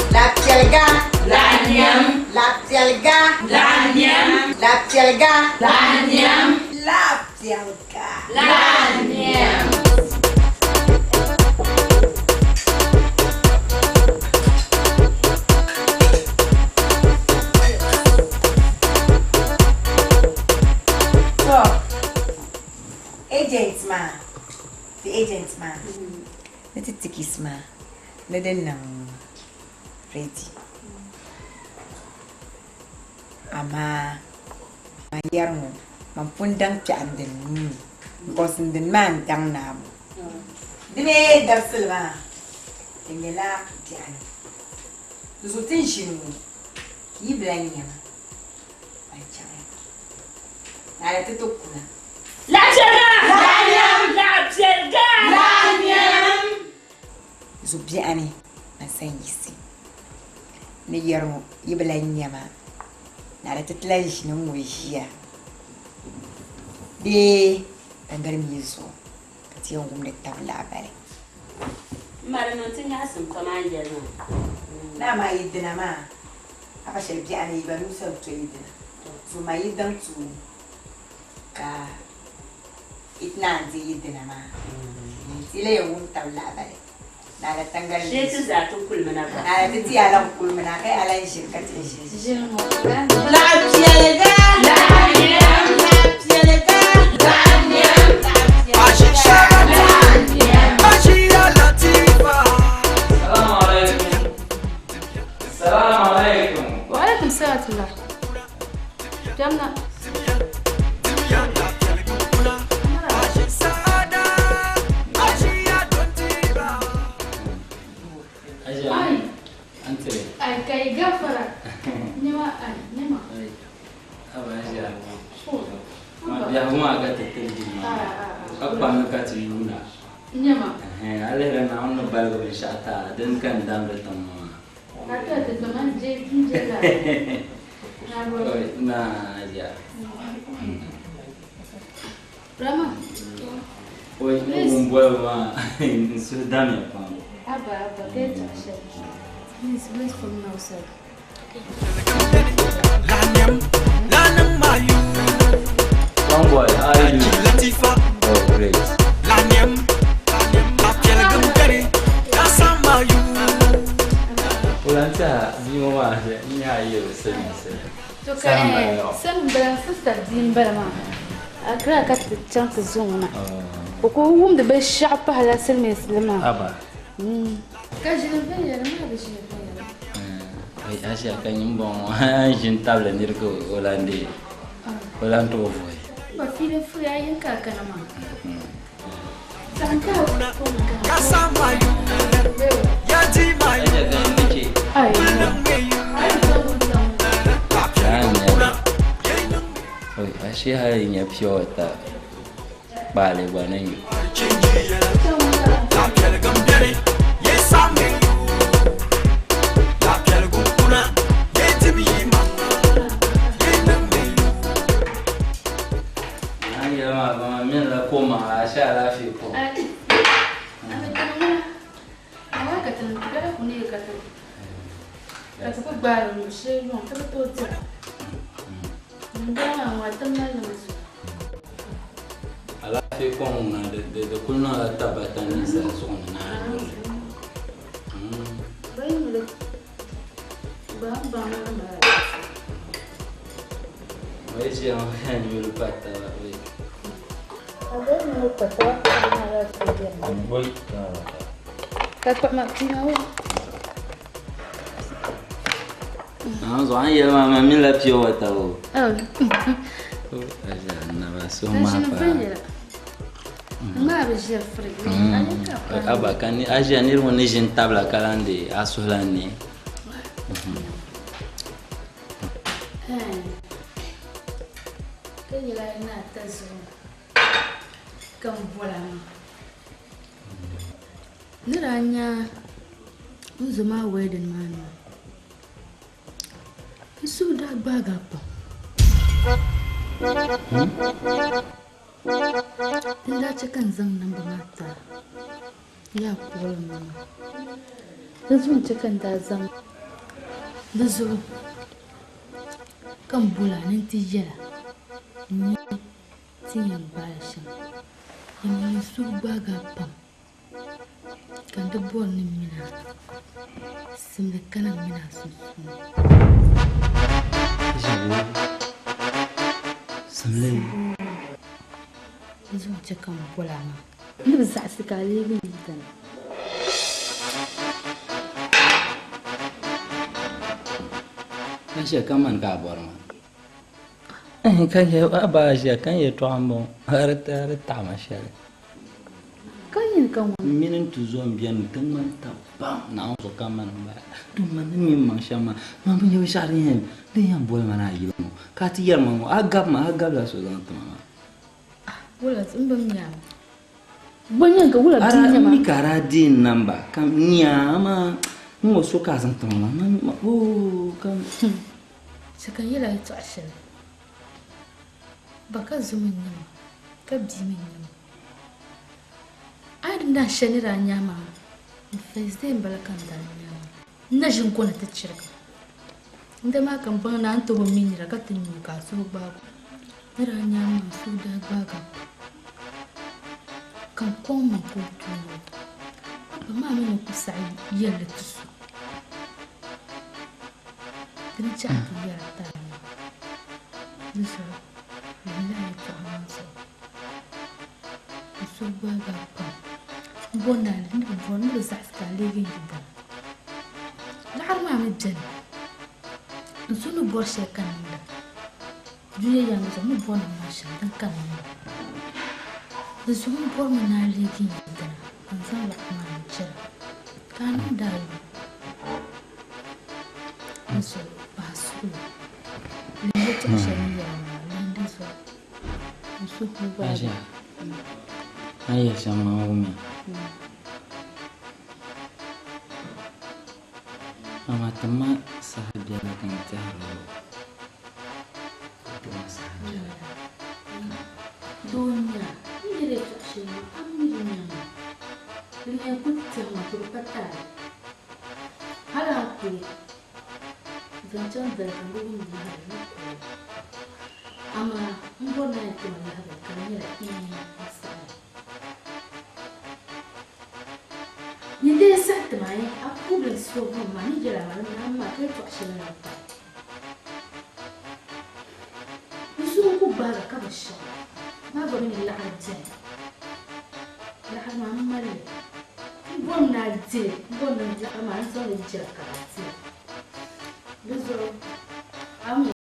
Lapiɛliga. Laɣ niɛm. Lapiɛliga. Laɣ niɛm. Lapiɛliga. Laɣ niɛm. Lapiɛliga. Laɣ niɛm. To. Agent maa, ti agent maa ni ti tickets maa ni di niŋ ready amaa man yɛri ŋɔ man pun daŋ kpɛɣu n dini nuu ni because n dini maa n daŋ naabu. Di mi dabisili maa di nyɛla biɛɣuni di zuɣu ti ni ʒini ŋɔ yi bi lahi nya ma ban chaŋya. Naala ti ti kuna. Laɣipiɛliga! Laɣinyam! Laɣipiɛliga! Laɣinyam! Zubiɛɣu ni man sa n-yiɣisi ni yɛri ŋɔ yi bi lahi nya ma, naala ti ti lahi ʒini ŋ-ŋɔ ʒiya bee tangali mii zuɣu ka ti yɛn wumdi tab lahabali. M ma di niŋ ti nyaɣisim pam a ni yɛli maa. Naa maa yi dina maa, A pa shɛli biɛɣu ni yi ba nuu sa bi to yi dina, so ma yi daŋ tuuni ka yi ti naan deei yi dina maa. Ti yi lahi yɛn wum tab lahabali, Naa la tangali Shee ti zaa ti kulimina gba. Naa la ti ti yaa lan kulimina ka yaa lan ʒiri ka ti ʒiri. Laɣ piɛliga. Laɣ niɛm. Laɣ piɛliga. Laɣ niɛm. Salaam alaikum. Wa alaikum salam tula. Jamna. Ai. Ai kai gafara. Nema ai nema. Aba aja. Ma biɛhigu maa ka ti tiligi maa. Ka kpammi ka ti yuuna. Nema. A lihiri Naawuni ni baligi binshɛɣu ti a, dini ka n damdi tiŋ ŋɔ maa. Naa aja. Rama. Oi, n wum bolibu maa n suhu damya pam. Abba, abba, kai ta shɛli. Please wait for me outside. Young boy, how are you doing? Latifa. Oh, great. Lanyem, apiɛligim beni, dasamayu. Ulanta, bia ŋɔ maa n nya a yɛli silimiinsi. To ka Sani m-bala ŋɔ. sani m-bala sista bia m-bala maa. Accra ka ti chaŋ ti zaŋ o na. O ku wumdi binshɛɣu pahila silimiinsili maa. Aba. Ka ʒini viɛnyɛla maa bi ʒini viɛnyɛla. Oi, Asia ka nyin bɔŋɔ a ni ʒini tabili niri ka o lan deei o lan tooi vuhi. Ba fiili furi a yin ka a kana maa. Kasamayu, yadimayu. Oi, ashe hali nya pure water kpaali gba ni yu. Lapiɛligim beni, ye samayu. Lapiɛligim kuna, ye dim yima. Ye niŋmeyu. An yɛli maa ba maa mini la ko maŋa ashe alaafee ko. Ka ti ku gbaari luɣ shɛli yuŋ ti bi tooi dira. Ŋumbala maa ŋɔ a ti mali li mi zuɣu. Alaafee kom ŋuna di di kuli niŋla tabata ninsal zuɣu ni ni a nyuri. Bɛ yi nyuli gbaam baŋ ni di mali alaafee. O yi ʒiya ŋɔ ka nyuli pa taba oi. A bɛ yi nyuli pa taba ka di mali alaafee biɛni. Oi. Ka kpuɣi ma pia maa wa. Naawuni zuɣu a ni yɛli maa maa mini la pure water o. Oh. Aja naba suhu N maa ʒini pa. viɛnyɛla. N maa bi ʒiri firiji. A yi ka paai. Aba ka ni aja niriba ŋɔ ni ʒini tabila ka lan di a suhu lan ne. Ka yɛla a yi ni ata zuɣu ka n bɔla maa. Ni daa nya n zo maa wedding maa ni maa, n suhu daa gbaagi a pam. Din daa che ka n zaŋ namba maa ti a, yaa kpuɣili m ma maa. Di zuɣu n-che ka n daa zaŋ di zuɣu ka m bol a ni nti yɛl a n-nya ti yɛn gbaai li shɛm. Yɛlimaŋli n suhu gbaagi a pam ka n di bɔri ni m mini a simdi kana m mini a sunsuuni. Simli. Di zuɣu n-che ka m bol a maa. N ni bi zaɣisi ka a leegi n yidana. Ka ʒiya ka mani ka a bɔri ma. Ka yɛ a ba ʒiya ka n yɛltɔɣa m-bɔŋɔ a di taɣi ma shɛli. Ka nyini ka ŋun. M mini n tuzo m-beni ti ŋmani taba pam Naawuni zuɣu ka mani m-bala. To man ni mi m maŋ shɛm maa, man bi nya binshɛɣu din yɛn boli ma ni a yili ŋɔ ka a ti yɛri ma ŋɔ, a gabi ma, a gabila so zaŋ ti ma maa. Wula m bi mi a. Bɔ nyɛ ka wula bia nyɛ ma? M mi ka a daa deei n namba ka n nya amaa n ŋɔ so ka a zaŋ ti ma maa, man oo ka. Chɛ ka n yɛl a yɛtɔɣ shɛli. Ba ka zo mi n-nyɛ ma, ka bia mi n-nyɛ ma. A yi di daa shɛli ni daa nya ma, n first day m-bala ka n daa nya ma. N na ʒi n-kɔna ti chirigi. N dama ka m baŋ ni a ni tooi bi mi nira ka ti nyu ka a suhu gbaag o. Ni daa nya ma, n suhu daa gbaag a pam ka n kɔŋ ma ka o tooi o. Ba maa mi ni ku saɣi yɛl li ti so. Di ni chaɣi ti yɛra tari maa. Di zuɣu lala yɛtɔɣa maa zuɣu n suhu gbaagi a pam. M bo ni a ni bi bɔri ni bi zaɣisi ka a leegi n yidana. Laɣiri maa mi beni. N suhu ni bɔri shɛli ka niŋda. Dunia yaaŋa zuɣu n ni bɔri ni n niŋ shɛm din ka niŋda. Di zuɣu m bɔrimi ni a leegi n yidana ka n zaŋ laɣiri maa n-chɛri a ka a niŋdi a yubu. N suhu pahi suhu. Lihim yɛtɔɣ shɛli ni yɛra maa, lihim di zuɣu. N suhu gbaagi. Aisha, a ni yɛli shɛm maa wumya. Amaa ti ma saha biɛla ka n tɛhiri o. Ti ma saha biɛla. Doo n-nyɛ a, n ni yɛli yɛtɔɣ shɛli maa, a mi di nyaŋ a. Di ni yɛn kul tɛhi ma ka di pa taali. Hal a kuli zaŋ chaŋ dali ka n bi wum lahibali ni ku o. Amaa m bɔri ni a yɛn ti ma lahibali ka di nyɛla ii n saɣi li. Nyin dee saɣi ti ma a puhibili suhu buɣim maa ni yɛl a ma ni naa maa ka yɛtɔɣ shɛli lan pahi. N suhu n-ku gbaagi ka bi shɛba maa gba mi ni laɣiri beni. Laɣiri maa m mali li. M bɔri ni a di li, m bɔri ni laɣiri maa n zaŋ li jɛri ka a di li. Di zuɣu a mi.